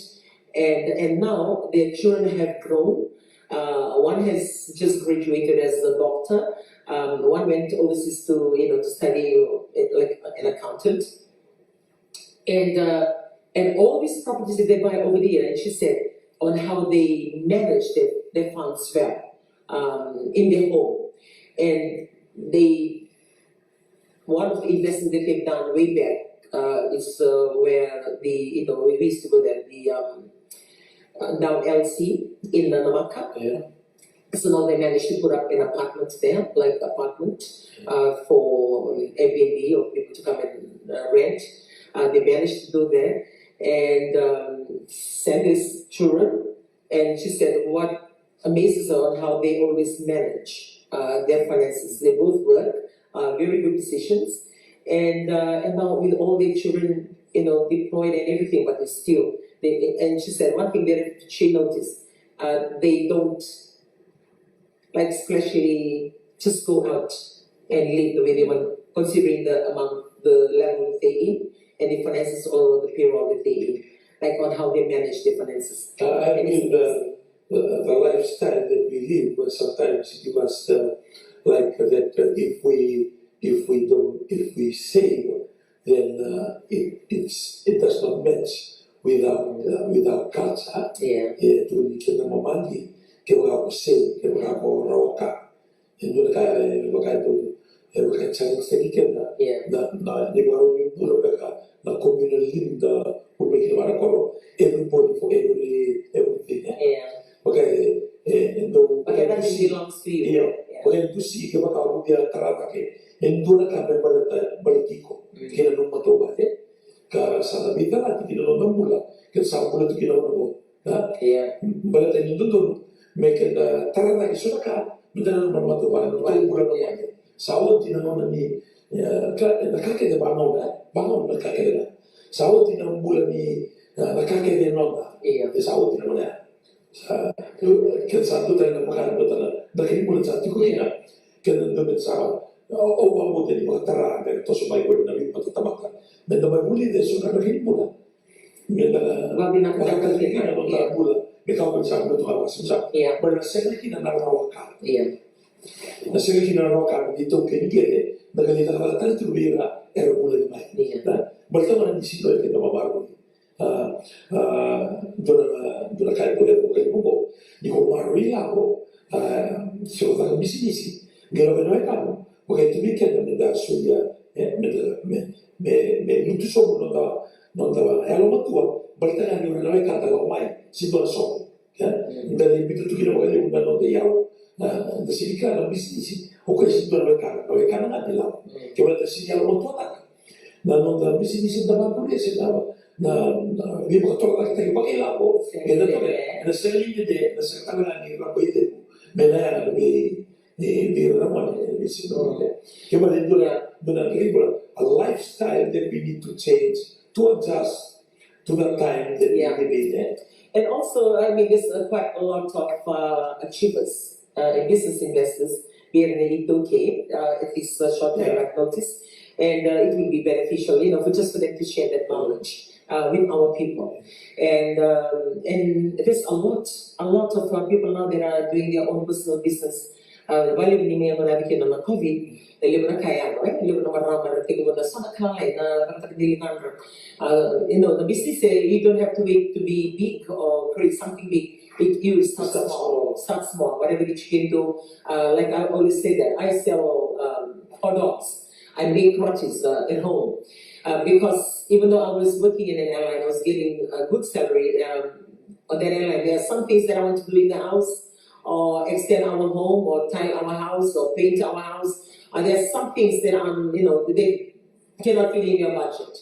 and, and now their children have grown. Uh, one has just graduated as a doctor. Um, one went overseas to, you know, to study, uh, like an accountant." And, uh, and all these properties that they buy over there, and she said, on how they manage their, their funds well, um, in their home. And they, one of the investments that they've done way back, uh, is, uh, where the, you know, we used to go there, the, um, uh, down L C in Namaka. Yeah. So now they managed to put up an apartment there, like apartment, uh, for Airbnb or people to come and, uh, rent. Uh, they managed to do that and, um, send these children. And she said what amazes her on how they always manage, uh, their finances. They both work, uh, very good decisions. And, uh, and now with all their children, you know, deployed and everything, but they still, they, and she said one thing that she noticed, uh, they don't, like, especially just go out and live the way they want, considering the amount, the level that they in, and the finances or the payroll that they in, like on how they manage their finances. Uh, I mean, the, the, the lifestyle that we live, but sometimes it give us uh, like that uh, if we if we don't if we save, then uh, it it's, it does not match with our uh, with our culture. Yeah. E tu ni kena mamadi, kevaka ko save, kevaka ko rawa ka. E dua na ka e vaka e dua e vaka e challenge taki keda. Yeah. Na na ni vaka ni bula beka na communal living da ulu mai kina vaka na koro. Everybody for every everything. Eh? Yeah. Vaka e e e dau But that doesn't belongs to you. Io. Yeah. Vaka e dusi kevaka au via tara cake e dua na ka me baleta baleta iko. Mm. Kei na nomu matavuvale. Ka sa na veicalati kina nona bula. Ke sa bula tu kina nona bula. Ha? Yeah. Baleta ni dodonu me keda tara cake so na ka me da nanuma na matavuvale, na matavuvale na vale. Sa oti na nona ni e, ka na ka kece vagauna, vagauna na ka kece ga. Sa oti na bula ni e, na ka kece e noda. Yeah. E sa oti na nona ya. Sa keda sa dua tale na vaka na dua tale na ka ni bula sa tiko kina. Keda dua me sa o o vagauta ni vakatara me toso mai ko na vei mata tamata. Me da mai vulica e so na ka ni bula. Me da Vakavinavinaka vakatara tale. Kina na nona bula. Me ka ko sa bula tu ka sa sa. Yeah. Ba na sega kina na rawa ka. Yeah. Na sega kina na rawa ka ni tau kei ni kece na ka ni cakacaka tale tiko vei ira era bula ni mai. Yeah. Na bula tau na ni sino e kena mamaru. A a dua na dua na ka e kole ko kai ko ni ko maru i lako. A so ka bisinisi. Gera na wai ka ko kai tu ni kena me da suya e me da me me me lutu so mo da no da yalo matua. Bula tau na ni na wai ka da lako mai si dua na so. Ia, da lai biuta tu kina vakalevu na noda iyau, na, na sirika, na bisinisi, o koya e sega ni dua na wekana, na wekana ga ni lako. Kevaka da sega ni yalomatua taka na noda bisinisi, da vakavulica se na, na, na veivakatorocaketaki vakailavo, e na toka, e na sega ni dede, e na sega tale ga ni lako i levu, me na yaga vei, vei, vei ira na gone, vei ira na gone. Kevaka e dua na, dua na, a lifestyle that we need to change to adjust to the time that we live in, eh? And also, I mean, there's uh, quite a lot of uh, achievers uh, and business investors here in the U K uh, at this uh, short time I've noticed. And uh, it will be beneficial, you know, for just for them to share that knowledge uh, with our people. And um, and there's a lot, a lot of uh, people now that are doing their own personal business. Uh, vale ni me na vike na COVID, e levu na ka e yaco, e levu na marama era tekivu na so na ka e na vakataka ni ligadra. Uh, you know, the business, eh, you don't have to wait to be big or create something big. It, you start small, start small, whatever that you can do. Uh, like I always say that I sell um, hot dogs. I make rotis uh, at home uh, because even though I was working in an airline, I was getting a good salary um, on that airline. There are some things that I want to do in the house or extend our home or tile our house or paint our house. Uh, there are some things that I'm, you know, they cannot fit in your budget.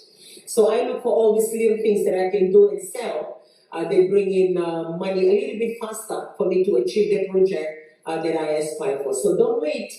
So I look for all these little things that I can do and sell. Uh, they bring in uh, money a little bit faster for me to achieve the project uh, that I aspire for. So don't wait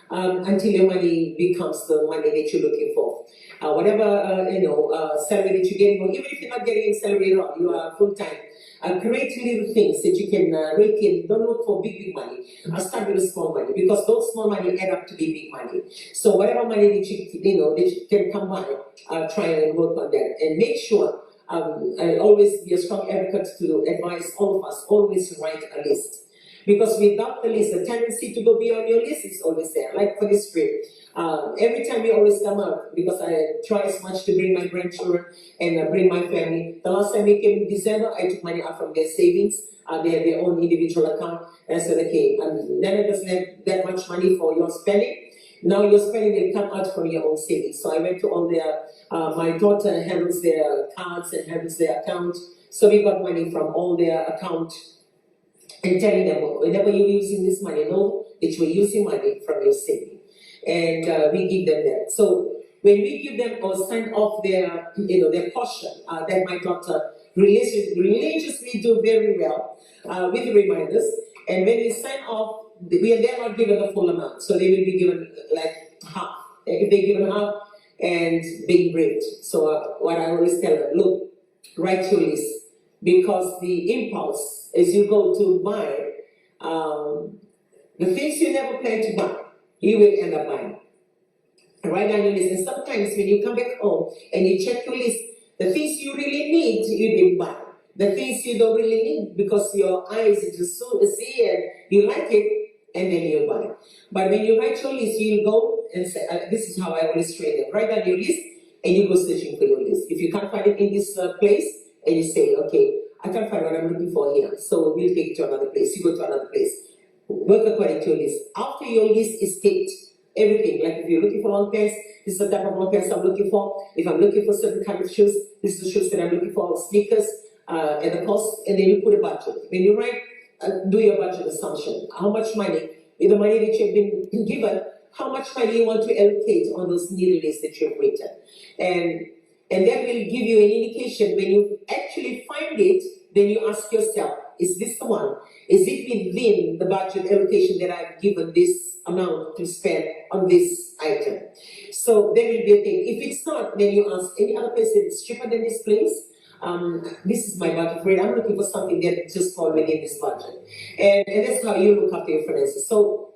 um, until your money becomes the money that you're looking for. Uh, whatever uh, you know uh, salary that you're getting, or even if you're not getting a salary at all, you are full time. Uh, create little things that you can uh, rake in. Don't look for big, big money. Uh, start with a small money because those small money add up to be big money. So whatever money that you you know that you can come by, uh, try and work on that and make sure. Um, I always be a strong advocate to advise all of us always write a list. Because without the list, the tendency to go beyond your list is always there. Like for this trip, um, every time we always come out, because I try as much to bring my grandchildren and uh, bring my family. The last time we came in December, I took money out from their savings, uh, their, their own individual account, and I said, okay, um, none of us have that much money for your spending. Now your spending will come out from your own savings. So I went to all their, uh, my daughter handles their cards and handles their account. So we got money from all their account and telling them, whenever you're using this money, know that you're using money from your saving. And uh, we give them that. So when we give them or sign off their, you know, their portion uh, that my daughter religiously, religiously do very well uh, with reminders, and when we sign off, we are then not given the full amount, so they will be given like half. If they're given half and being briefed. So uh, what I always tell them, look, write your list, because the impulse as you go to buy um, the things you never plan to buy, you will end up buying. Write down your list. And sometimes when you come back home and you check your list, the things you really need, you didn't buy. The things you don't really need because your eyes just so see and you like it, and then you buy. But when you write your list, you go and say, uh, this is how I always train them. Write down your list and you go searching for your list. If you can't find it in this uh, place, and you say, okay, I can't find what I'm looking for here, so we'll take it to another place. You go to another place. Work according to your list. After your list is ticked, everything, like if you're looking for long pants, this is the type of long pants I'm looking for. If I'm looking for certain kind of shoes, this is the shoes that I'm looking for, sneakers, uh, and the cost, and then you put a budget. When you write, uh, do your budget assumption. How much money, with the money that you've been given, how much money you want to allocate on those needy lists that you've written. And and that will give you an indication. When you actually find it, then you ask yourself, is this the one? Is it within the budget allocation that I've given this amount to spend on this item? So there will be a thing. If it's not, then you ask any other place that is cheaper than this place. Um, this is my budget rate. I'm looking for something that just fall within this budget. And, and that's how you look after your finances. So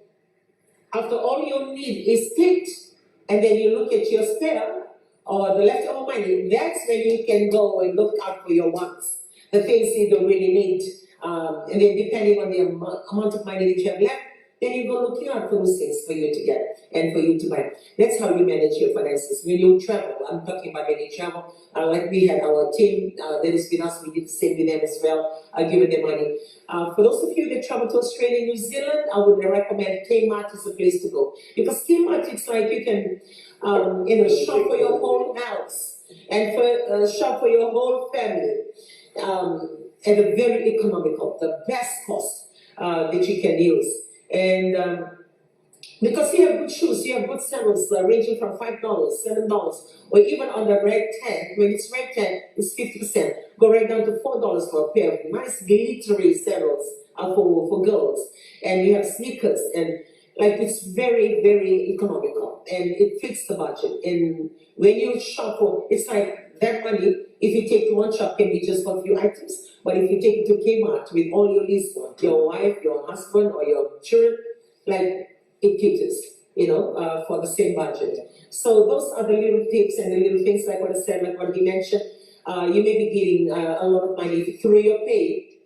after all your need is ticked, and then you look at your spare or the leftover money, that's when you can go and look out for your wants, the things you don't really need. Um, and then depending on the amou- amount of money that you have left, then you go looking out for those things for you to get and for you to buy. That's how you manage your finances. When you travel, I'm talking about when you travel, uh, like we had our team uh, that is with us, we did the same with them as well, uh, giving them money. Uh, for those of you that travel to Australia and New Zealand, I would recommend Kmart is the place to go. Because Kmart, it's like you can, um, you know, shop for your whole house and for uh, shop for your whole family um, at a very economical, the best cost uh, that you can use. And um, because you have good shoes, you have good sandals uh, ranging from five dollars, seven dollars, or even on the red tent, when it's red tent, it's fifty percent. Go right down to four dollars for a pair of nice glittery sandals uh, for, for girls. And you have sneakers, and like it's very, very economical, and it fits the budget. And when you shop for, it's like that money, if you take to one shop, can be just for a few items. But if you take it to Kmart with all your list, your wife, your husband, or your children, like it caters, you know, uh, for the same budget. So those are the little tips and the little things, like what I said, like what he mentioned. Uh, you may be getting uh, a lot of money through your pay,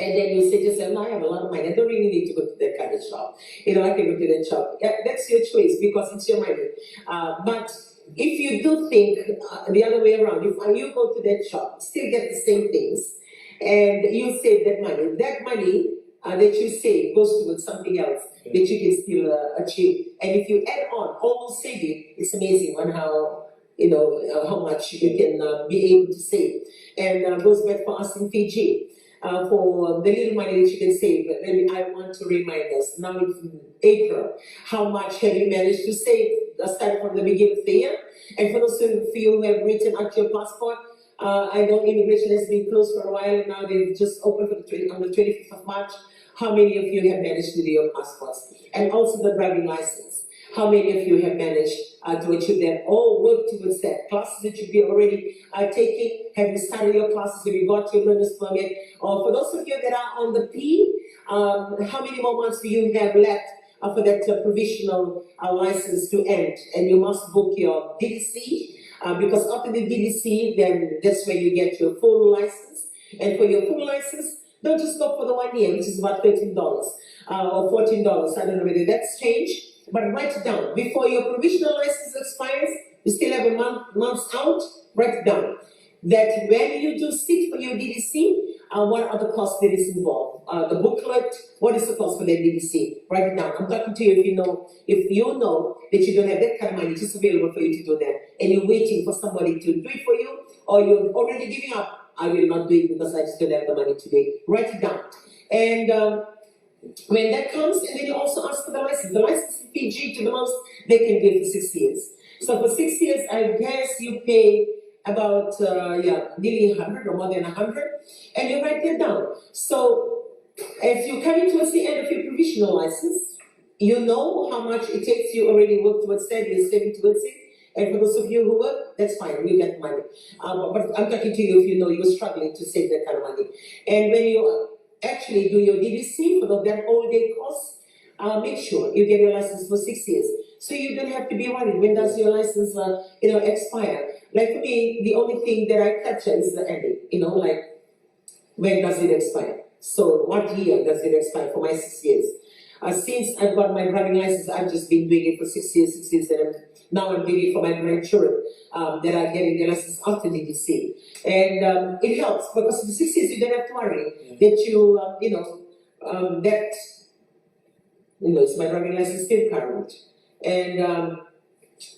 and then you say to yourself, no, I have a lot of money. I don't really need to go to that kind of shop. You know, I can go to that shop. Yeah, that's your choice because it's your money. Uh, but if you do think uh, the other way around, if you go to that shop, still get the same things, and you save that money, that money uh, that you save goes towards something else that you can still uh, achieve. And if you add on all those saving, it's amazing on how you know uh, how much you can uh, be able to save. And uh, goes back for us in Fiji. Uh, for the little money that you can save, then I want to remind us now in April, how much have you managed to save aside from the beginning of the year? And for those of you who have written out your passport, uh, I know immigration has been closed for a while, and now they've just opened for the twenty, on the twenty-fifth of March. How many of you have managed to do your passports? And also the driving license. How many of you have managed uh, to achieve that or work towards that? Classes that you've been already uh, taking, have you started your classes? Have you got your learner's permit? Or for those of you that are on the P, um, how many more months do you have left uh, for that uh, provisional uh, license to end? And you must book your D D C uh, because after the D D C, then that's when you get your full license. And for your full license, don't just go for the one year, which is about thirteen dollars uh, or fourteen dollars. I don't know whether that's changed, but write it down. Before your provisional license expires, you still have a month, months out, write it down. That when you do sit for your D D C, uh, what are the costs that is involved? Uh, the booklet, what is the cost for the D D C? Write it down. I'm talking to you if you know if you know that you don't have that kind of money just available for you to do that, and you're waiting for somebody to do it for you, or you're already giving up. I will not do it because I just don't have the money today. Write it down. And um, when that comes, and then you also ask for the license. The license in Fiji to the most they can give for six years. So for six years, I guess you pay about uh, yeah, nearly a hundred or more than a hundred, and you write that down. So if you're coming towards the end of your provisional license, you know how much it takes. You already work towards that. You're saving towards it. And for those of you who work, that's fine. You get money. Um, but I'm talking to you if you know you're struggling to save that kind of money. And when you actually do your D D C for the, that whole day course, uh, make sure you get your license for six years. So you don't have to be worried when does your license, uh, you know, expire. Like for me, the only thing that I capture is the ending, you know, like when does it expire? So what year does it expire for my six years? Uh, since I've got my driving license, I've just been doing it for six years, six years, and I'm, now I'm doing it for my grandchildren, um, that are getting their license after D D C. And um, it helps because for six years you don't have to worry that you, um, you know, um, that you know, it's my driving license still current. And um,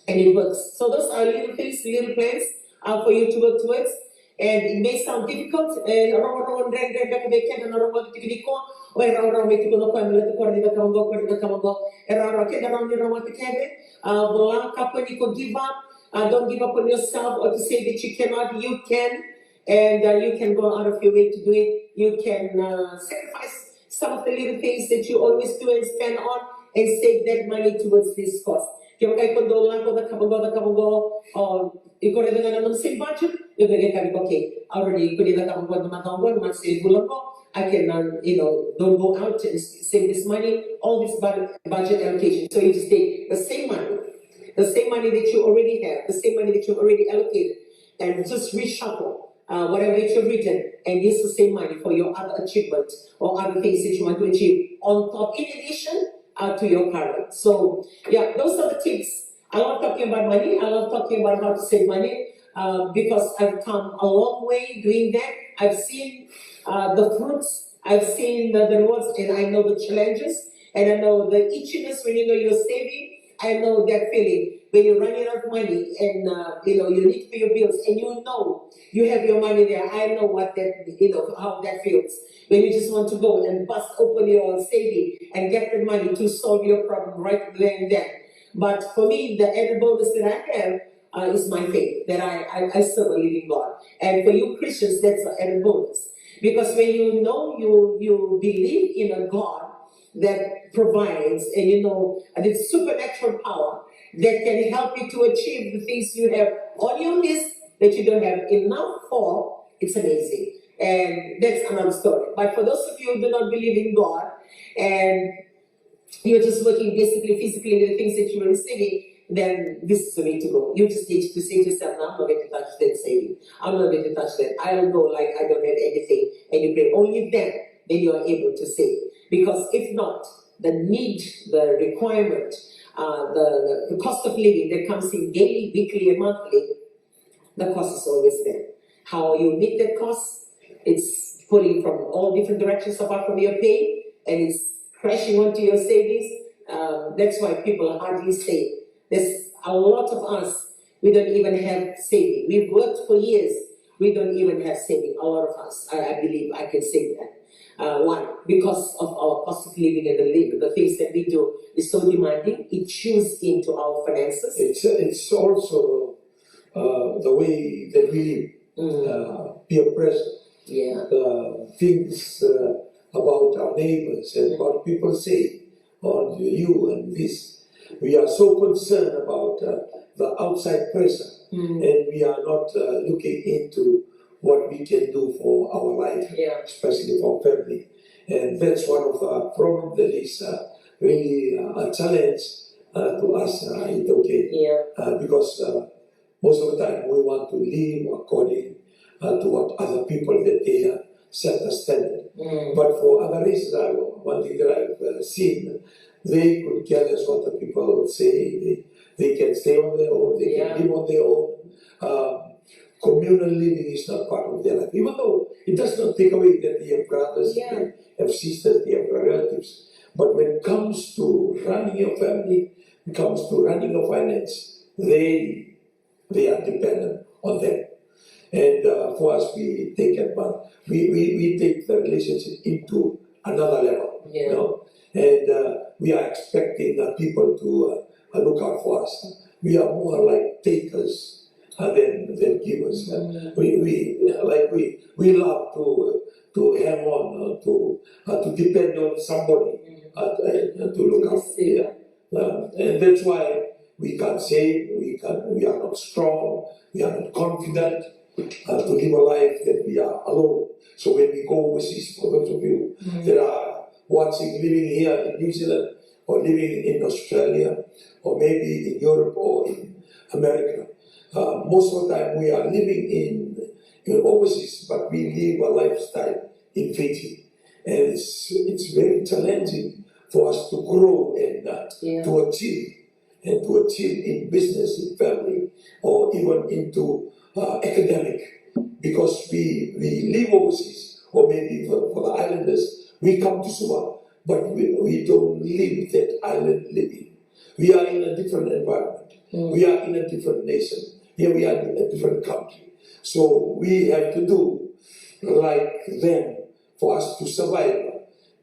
and it works. So those are little things, little plans uh, for you to work towards. And it may sound difficult. E rogorogo dredre beka vei keda na rogoca tiko nikua. O e rawarawa mai tiko na koya me lati koya ni cakava qo, koya ni cakava qo. E rawarawa keda rawa ni rawata kece. Uh, vola, kakua ni ko give up. Uh, don't give up on yourself or to say that you cannot. You can. And uh, you can go out of your way to do it. You can uh, sacrifice some of the little things that you always do and spend on and save that money towards this cause. Kevaka iko dau lako cakava qo, cakava qo, o iko raica ga na nomu same budget, iko qai kaya, okay, au rawa ni ko ni cakava qo na macawa qo, na macawa se vula qo, I can, uh, you know, don't go out and save this money, all this budget, budget allocation. So you just take the same money, the same money that you already have, the same money that you already allocated, and just reshuffle uh, whatever that you've written and use the same money for your other achievement or other things that you want to achieve on top, in addition uh, to your current. So, yeah, those are the tips. I love talking about money. I love talking about how to save money uh, because I've come a long way doing that. I've seen uh, the fruits, I've seen the, the rewards, and I know the challenges, and I know the itchiness when you know you're saving. I know that feeling when you're running out of money and uh, you know you need to pay your bills, and you know you have your money there. I know what that, you know, how that feels when you just want to go and bust open your saving and get the money to solve your problem right there and then. But for me, the added bonus that I have uh, is my faith that I, I, I serve a living God. And for you Christians, that's an added bonus. Because when you know you, you believe in a God that provides, and you know, and it's supernatural power that can help you to achieve the things you have on your list that you don't have enough for, it's amazing. And that's another story. But for those of you who do not believe in God and you're just working basically physically with the things that you were receiving, then this is the way to go. You just need to say to yourself, "No, I'm not going to touch that saving. I'm not going to touch that. I'll go like I don't have anything." And you pray. Only then, then you are able to save. Because if not, the need, the requirement, uh, the, the cost of living that comes in daily, weekly, and monthly, the cost is always there. How you meet that cost, it's pulling from all different directions apart from your pay, and it's crashing onto your savings. Um, that's why people hardly save. There's a lot of us, we don't even have saving. We've worked for years, we don't even have saving. A lot of us, I, I believe I can say that. Uh, why? Because of our cost of living and the living, the things that we do is so demanding. It chews into our finances. It's it's also uh, the way that we live, uh, peer pressure, yeah, uh, things uh, about our neighbors and what people say on you and this. We are so concerned about uh, the outside pressure, and we are not uh, looking into what we can do for our life, yeah, especially for family. And that's one of the problems that is uh, really uh, a challenge uh, to us uh, in Tauke. Yeah. Uh, because uh, most of the time we want to live according uh, to what other people that they uh, set a standard. But for other reasons, I, one thing that I've uh, seen, they could care less what the people say. They, they can stay on their own, they can live on their own. Um, communal living is not part of their life. Even though it does not take away that they have brothers, they have sisters, they have relatives. But when it comes to running your family, it comes to running your finance, they they are dependent on them. And uh, for us, we take advantage, we, we, we take the relationship into another level. Yeah. You know? And uh, we are expecting uh, people to uh, look out for us. We are more like takers uh, than, than givers. Uh, we, we, like we, we love to, to hang on, uh, to, uh, to depend on somebody uh, uh, to look out. Yeah. Uh, and that's why we can't save, we can, we are not strong, we are not confident uh, to live a life that we are alone. So when we go overseas, for those of you that are watching, living here in New Zealand, or living in Australia, or maybe in Europe or in America. Uh, most of the time we are living in, in overseas, but we live a lifestyle in Fiji. And it's, it's very challenging for us to grow and uh, yeah. to achieve and to achieve in business, in family, or even into uh, academic, because we, we live overseas, or maybe for, for the islanders, we come to Suva, but we, we don't live that island living. We are in a different environment. Mm. We are in a different nation. Here we are in a different country. So we have to do like them for us to survive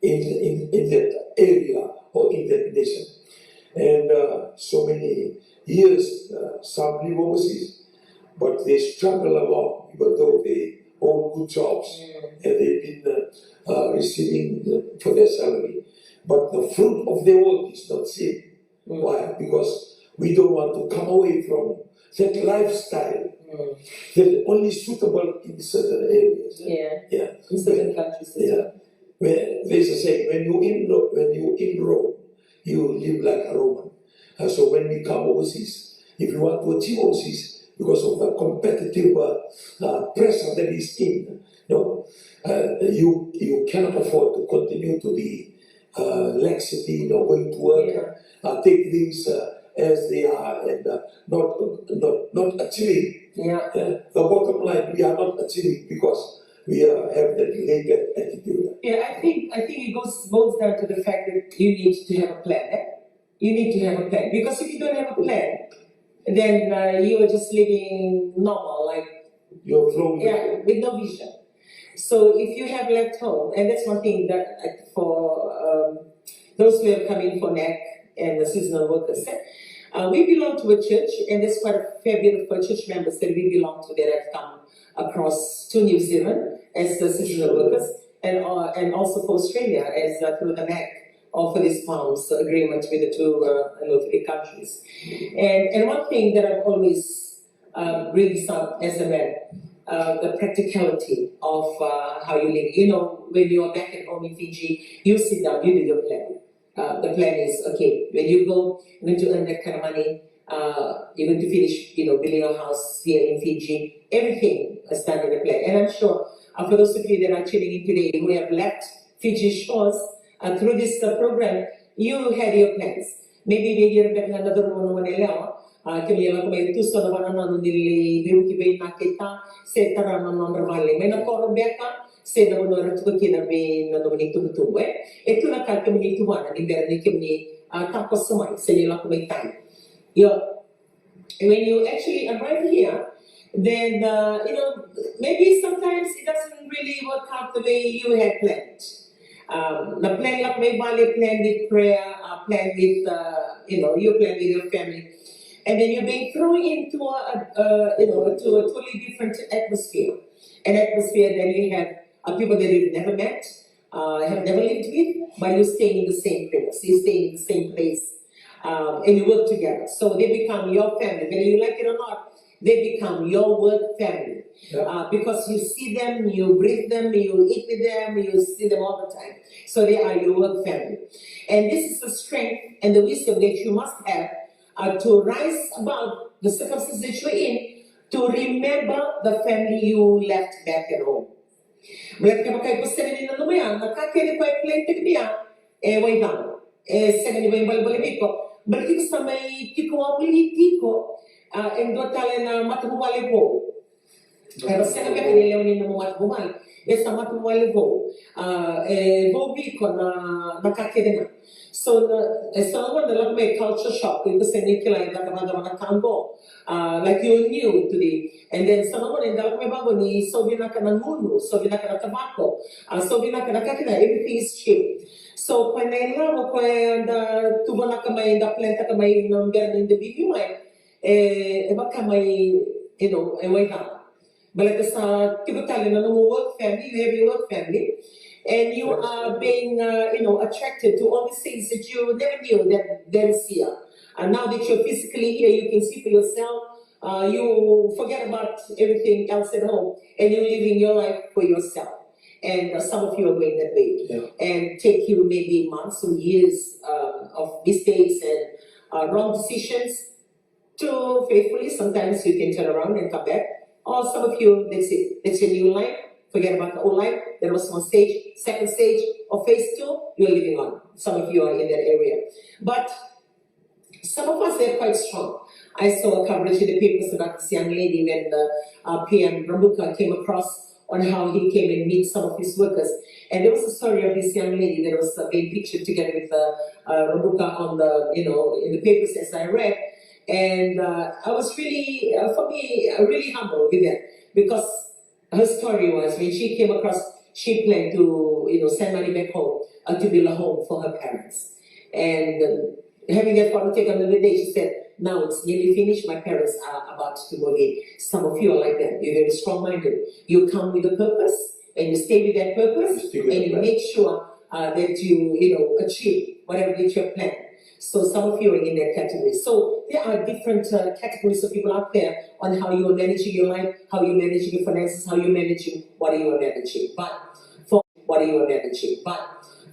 in, in, in that area or in that nation. And uh, so many years, uh, some live overseas, but they struggle along, even though they own good jobs mm. and they've been uh, uh, receiving for their salary. But the fruit of their work is not seen. Mm. Why? Because we don't want to come away from that lifestyle mm. that only suitable in certain areas. Yeah. Yeah. In certain countries. Yeah. Where there's a saying, when you in when you in Rome, you live like a Roman. And so when we come overseas, if you want to achieve overseas, because of the competitive uh, uh, pressure that is in, you know, uh, you you cannot afford to continue to be uh, laxity, you know, going to work, yeah. uh, take things uh, as they are, and uh, not not not achieving. Yeah. Uh, the bottom line, we are not achieving because we uh, have that laid back attitude. Yeah, I think I think it goes boils down to the fact that you need to have a plan. Eh? You need to have a plan, because if you don't have a plan, then uh, you are just living normal, like you're flowing yeah, with no vision. So if you have left home, and that's one thing that uh, for um, those who have come in for NAC and the seasonal workers, eh, uh, we belong to a church, and there's quite a fair bit of uh, church members that we belong to that have come across to New Zealand as the seasonal workers, and uh, and also for Australia as uh, through the NAC or for this PALMS agreement with the two uh, North countries. And and one thing that I've always um, really saw as a man, uh, the practicality of uh, how you live. You know, when you are back at home in Fiji, you sit down, you do your plan. Uh, the plan is okay. When you go, you're going to earn that kind of money. Uh, you're going to finish, you know, building your house here in Fiji. Everything is done in the plan. And I'm sure uh, for those of you that are tuning in today who have left Fiji shores uh, through this uh, program, you had your plans. Maybe vei ira beka na cauravou, na gone yalewa, a, kemuni lako mai tu so na vanua ni lai veivuke vei na keta se tara na nodra vale mai na koro beka se na vanua era tuka kina vei na nomuni tubutubu, e. E tu na ka kemuni tuvana ni bera ni kemuni a, takoso mai se ni lako mai tani. Io, when you actually arrive here, then uh, you know, maybe sometimes it doesn't really work out the way you had planned. Um, na plan lako mai vale, plan with prayer, uh, plan with uh, you know, you plan with your family, and then you're being thrown into a, a, a you know, to a totally different atmosphere, an atmosphere that you have uh, people that you've never met, uh, have never lived with, but you're staying in the same place, you're staying in the same place, um, and you work together. So they become your family, whether you like it or not. They become your work family. Yeah. Uh, because you see them, you breathe them, you eat with them, you see them all the time. So they are your work family. And this is the strength and the wisdom that you must have uh, to rise above the circumstances that you're in, to remember the family you left back at home. Baleta kevaka e ko sega ni nanuma ya, na ka kece ko e plan tiko mai ya e waicago, e sega ni vaibalebale vei iko. Baleta iko sa mai tiko wavoli tiko e dua tale na matavuvale vou. Era sega beka ni lewe ni nomu matavuvale, e sa matavuvale vou. E vou vei iko na ka kece ga. So na e sa lako mai culture shock, iko sega ni kila e cakacaka na ka qo. Like you're new to the, and then sa na gone da lako mai vaqo ni so vinaka na gunu, so vinaka na tavako, so vinaka na ka kina, everything is cheap. So koya na ilavo koya da tuvanaka mai, da plantaka mai na bera ni da bibi mai, e vaka mai, you know, e waicago. Baleta sa tiko tale na nomu work family, you have your work family, and you are being, uh, you know, attracted to all these things that you never knew that there is here. And now that you're physically here, you can see for yourself. Uh, you forget about everything else at home, and you're living your life for yourself. And uh, some of you are going that way, yeah. And take you maybe months or years um, of mistakes and uh, wrong decisions to faithfully. Sometimes you can turn around and come back. Or some of you, that's it. That's your new life. Forget about the old life. That was one stage, second stage, or phase two, you're living on. Some of you are in that area. But some of us, they're quite strong. I saw a coverage in the papers about this young lady when the uh, P M Rabuka came across on how he came and meet some of his workers. And there was a story of this young lady that was uh, being pictured together with uh, uh, Rabuka on the, you know, in the papers as I read. And uh, I was really, uh, for me, uh, really humbled with that because her story was when she came across, she planned to, you know, send money back home uh, to build a home for her parents. And um, having that photo taken on the day, she said, "Now it's nearly finished. My parents are about to move in." Some of you are like that. You're very strong-minded. You come with a purpose, and you stay with that purpose, and you make sure uh, that you, you know, achieve whatever that you have planned. So some of you are in that category. So there are different uh, categories of people out there on how you are managing your life, how you're managing your finances, how you're managing what you are managing. But for what you are managing. But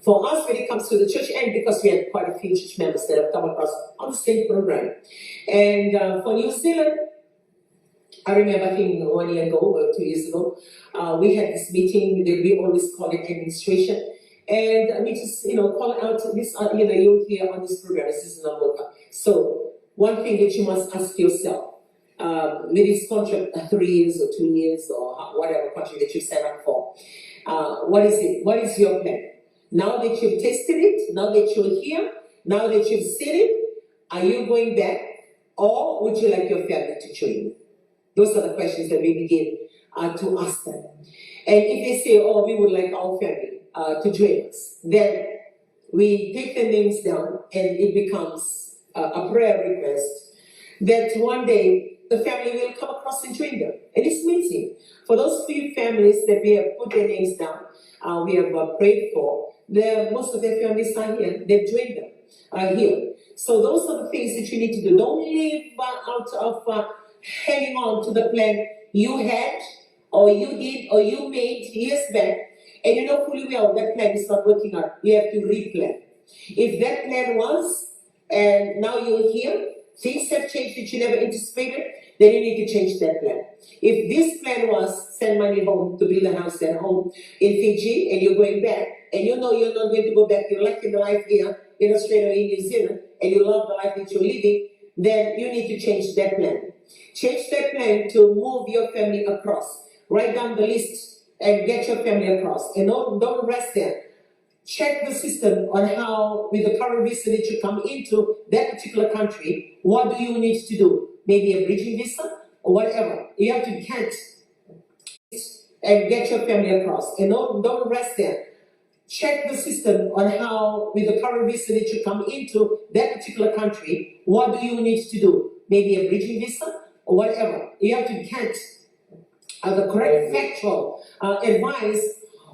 for us, when it comes to the church, and because we have quite a few church members that have come across on the same program, and uh, for New Zealand, I remember, I think one year ago or two years ago, uh, we had this meeting that we always call it administration. And we just, you know, call out this, uh, you know, you're here on this program, this is not worker. So one thing that you must ask yourself, um, with this contract, uh, three years or two years or ho- whatever contract that you sign up for, uh, what is it? What is your plan? Now that you've tasted it, now that you're here, now that you've seen it, are you going back or would you like your family to join you? Those are the questions that we begin uh, to ask them. And if they say, "Oh, we would like our family uh, to join us," then we take their names down and it becomes uh, a prayer request that one day the family will come across and join them. And it's amazing. For those few families that we have put their names down, uh, we have uh, prayed for, the, most of their families are here. They've joined them uh, here. So those are the things that you need to do. Don't live uh, out of uh, hanging on to the plan you had or you did or you made years back, and you know fully well that plan is not working out. You have to replan. If that plan was, and now you're here, things have changed that you never anticipated, then you need to change that plan. If this plan was send money home to build a house at home in Fiji, and you're going back, and you know you're not going to go back, you're liking the life here in Australia or in New Zealand, and you love the life that you're living, then you need to change that plan. Change that plan to move your family across. Write down the list and get your family across. And don't, don't rest there. Check the system on how, with the current visa that you come into that particular country, what do you need to do? Maybe a bridging visa or whatever. You have to get and get your family across. And don't, don't rest there. Check the system on how, with the current visa that you come into that particular country, what do you need to do? Maybe a bridging visa or whatever. You have to get uh, the correct factual uh, advice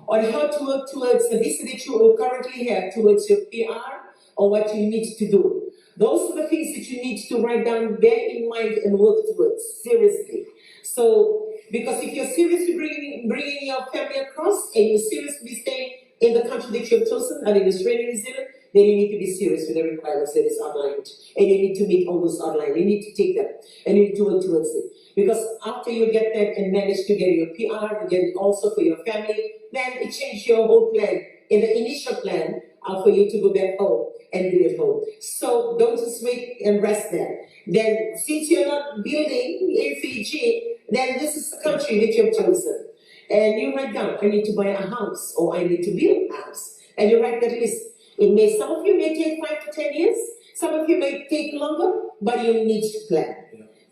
on how to work towards the visa that you currently have towards your P R or what you need to do. Those are the things that you need to write down, bear in mind, and work towards seriously. So, because if you're seriously bringing, bringing your family across and you're seriously staying in the country that you have chosen, I mean, Australia, New Zealand, then you need to be serious with the requirements that is outlined. And you need to meet all those outlined. You need to take them and you need to work towards it. Because after you get that and manage to get your P R, you get it also for your family, then it changes your whole plan in the initial plan uh, for you to go back home and do it home. So don't just wait and rest there. Then, since you're not building in Fiji, then this is the country that you've chosen. And you write down, I need to buy a house or I need to build a house. And you write that list. It may, some of you may take five to ten years, some of you may take longer, but you need to plan.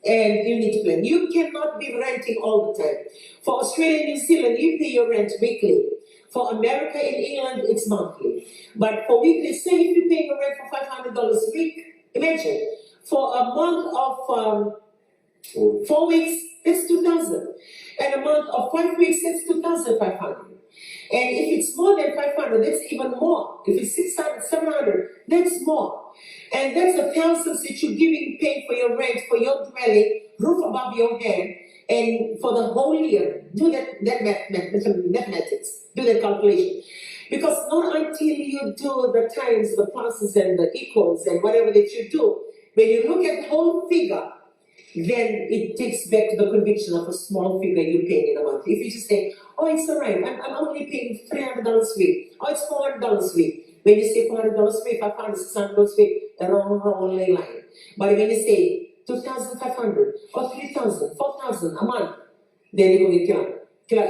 And you need to plan. You cannot be renting all the time. For Australia and New Zealand, you pay your rent weekly. For America and England, it's monthly. But for weekly, say if you're paying a rent for five hundred dollars a week, imagine, for a month of um, four weeks, that's two thousand. And a month of five weeks, that's two thousand five hundred. And if it's more than five hundred, that's even more. If it's six hundred, seven hundred, that's more. And that's the thousands that you're giving, paying for your rent, for your dwelling, roof above your head, and for the whole year. Do that, that math, math, mathematics. Do that calculation. Because not until you do the times, the pluses and the equals and whatever that you do, when you look at the whole figure, then it takes back to the conviction of a small figure you're paying in a month. If you just say, "Oh, it's all right, I'm, I'm only paying three hundred dollars a week, oh, it's four hundred dollars a week." When you say four hundred dollars a week, five hundred, six hundred dollars a week, the wrong, wrong line. But when you say two thousand five hundred or three thousand, four thousand a month, then you go get your,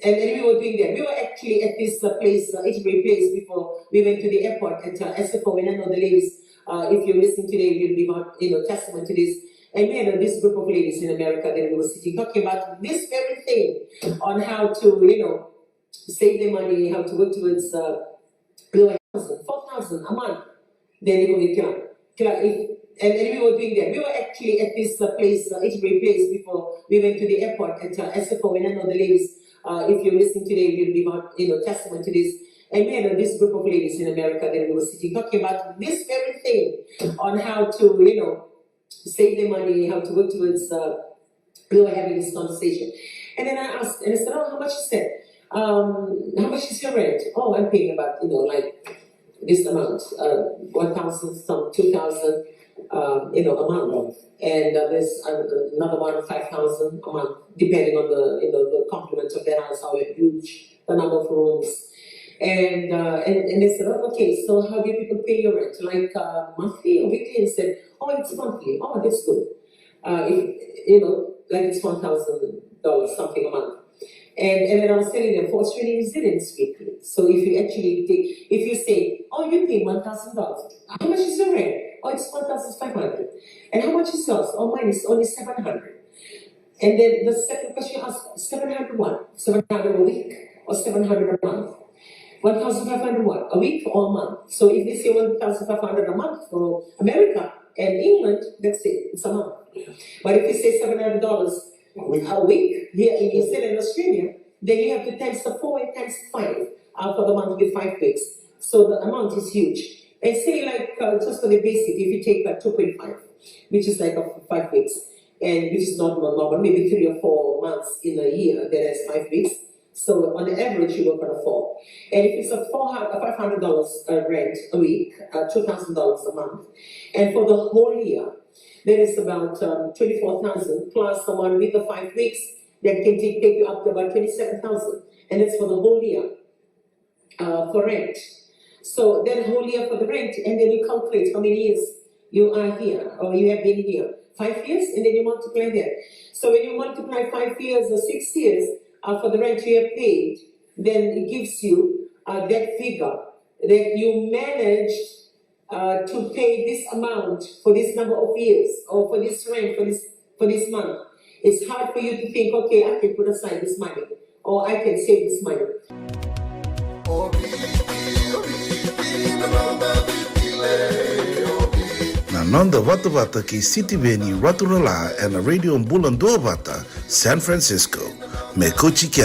and, and we were doing that. We were actually at this uh, place, uh, H B place before we went to the airport at uh, S F O. And I know the ladies, uh, if you're listening today, you'll be, uh, you know, testament to this. And we had uh, this group of ladies in America that we were sitting talking about this very thing on how to, you know, save the money, how to work towards uh, lower thousand, four thousand a month. Then you go get your, and, and we were doing that. We were actually at this uh, place, uh, H B place before we went to the airport at uh, S F O. And I know the ladies, uh, if you're listening today, you'll be, uh, you know, testament to this. And we had uh, this group of ladies in America that we were sitting talking about this very thing on how to, you know, save the money, how to work towards uh, we were having this conversation. And then I asked, and I said, "Oh, how much is that? Um, how much is your rent?" "Oh, I'm paying about, you know, like this amount, uh, one thousand, some two thousand, um, you know, a month. And uh, there's uh, another one, five thousand a month, depending on the, you know, the complement of the house, how huge, the number of rooms." And, uh, and and they said, "Oh, okay, so how do you people pay your rent? Like uh, monthly or weekly?" And said, "Oh, it's monthly." "Oh, that's good." Uh, if, you know, like it's one thousand dollars something a month. And, and then I was telling them, for Australian residents weekly. So if you actually take, if you say, "Oh, you pay one thousand dollars. How much is your rent?" "Oh, it's one thousand five hundred." "And how much is yours?" "Oh, mine is only seven hundred." And then the second question you ask, seven hundred what? Seven hundred a week or seven hundred a month? One thousand five hundred what? A week or a month? So if they say one thousand five hundred a month for America and England, that's it, it's a month. But if you say seven hundred dollars a week, a week here in New Zealand and Australia, then you have to times the four and times five uh, for the month with five weeks. So the amount is huge. And say like uh, just for the basic, if you take uh, two point five, which is like a five weeks, and which is not normal, maybe three or four months in a year that has five weeks. So on average, you work on a four. And if it's a four hundred, a five hundred dollars uh, rent a week, uh, two thousand dollars a month, and for the whole year, that is about um, twenty-four thousand plus the one with the five weeks, that can take, take you up to about twenty-seven thousand, and that's for the whole year uh, for rent. So that whole year for the rent, and then you calculate how many years you are here or you have been here. Five years, and then you multiply that. So when you multiply five years or six years uh, for the rent you have paid, then it gives you uh, that figure that you managed uh, to pay this amount for this number of years or for this rent for this for this month. It's hard for you to think, "Okay, I can put aside this money or I can save this money." Na noda vatavata kei Sitiveni Raturala ena Radio Bula Duavata, San Francisco. Me kauti keda.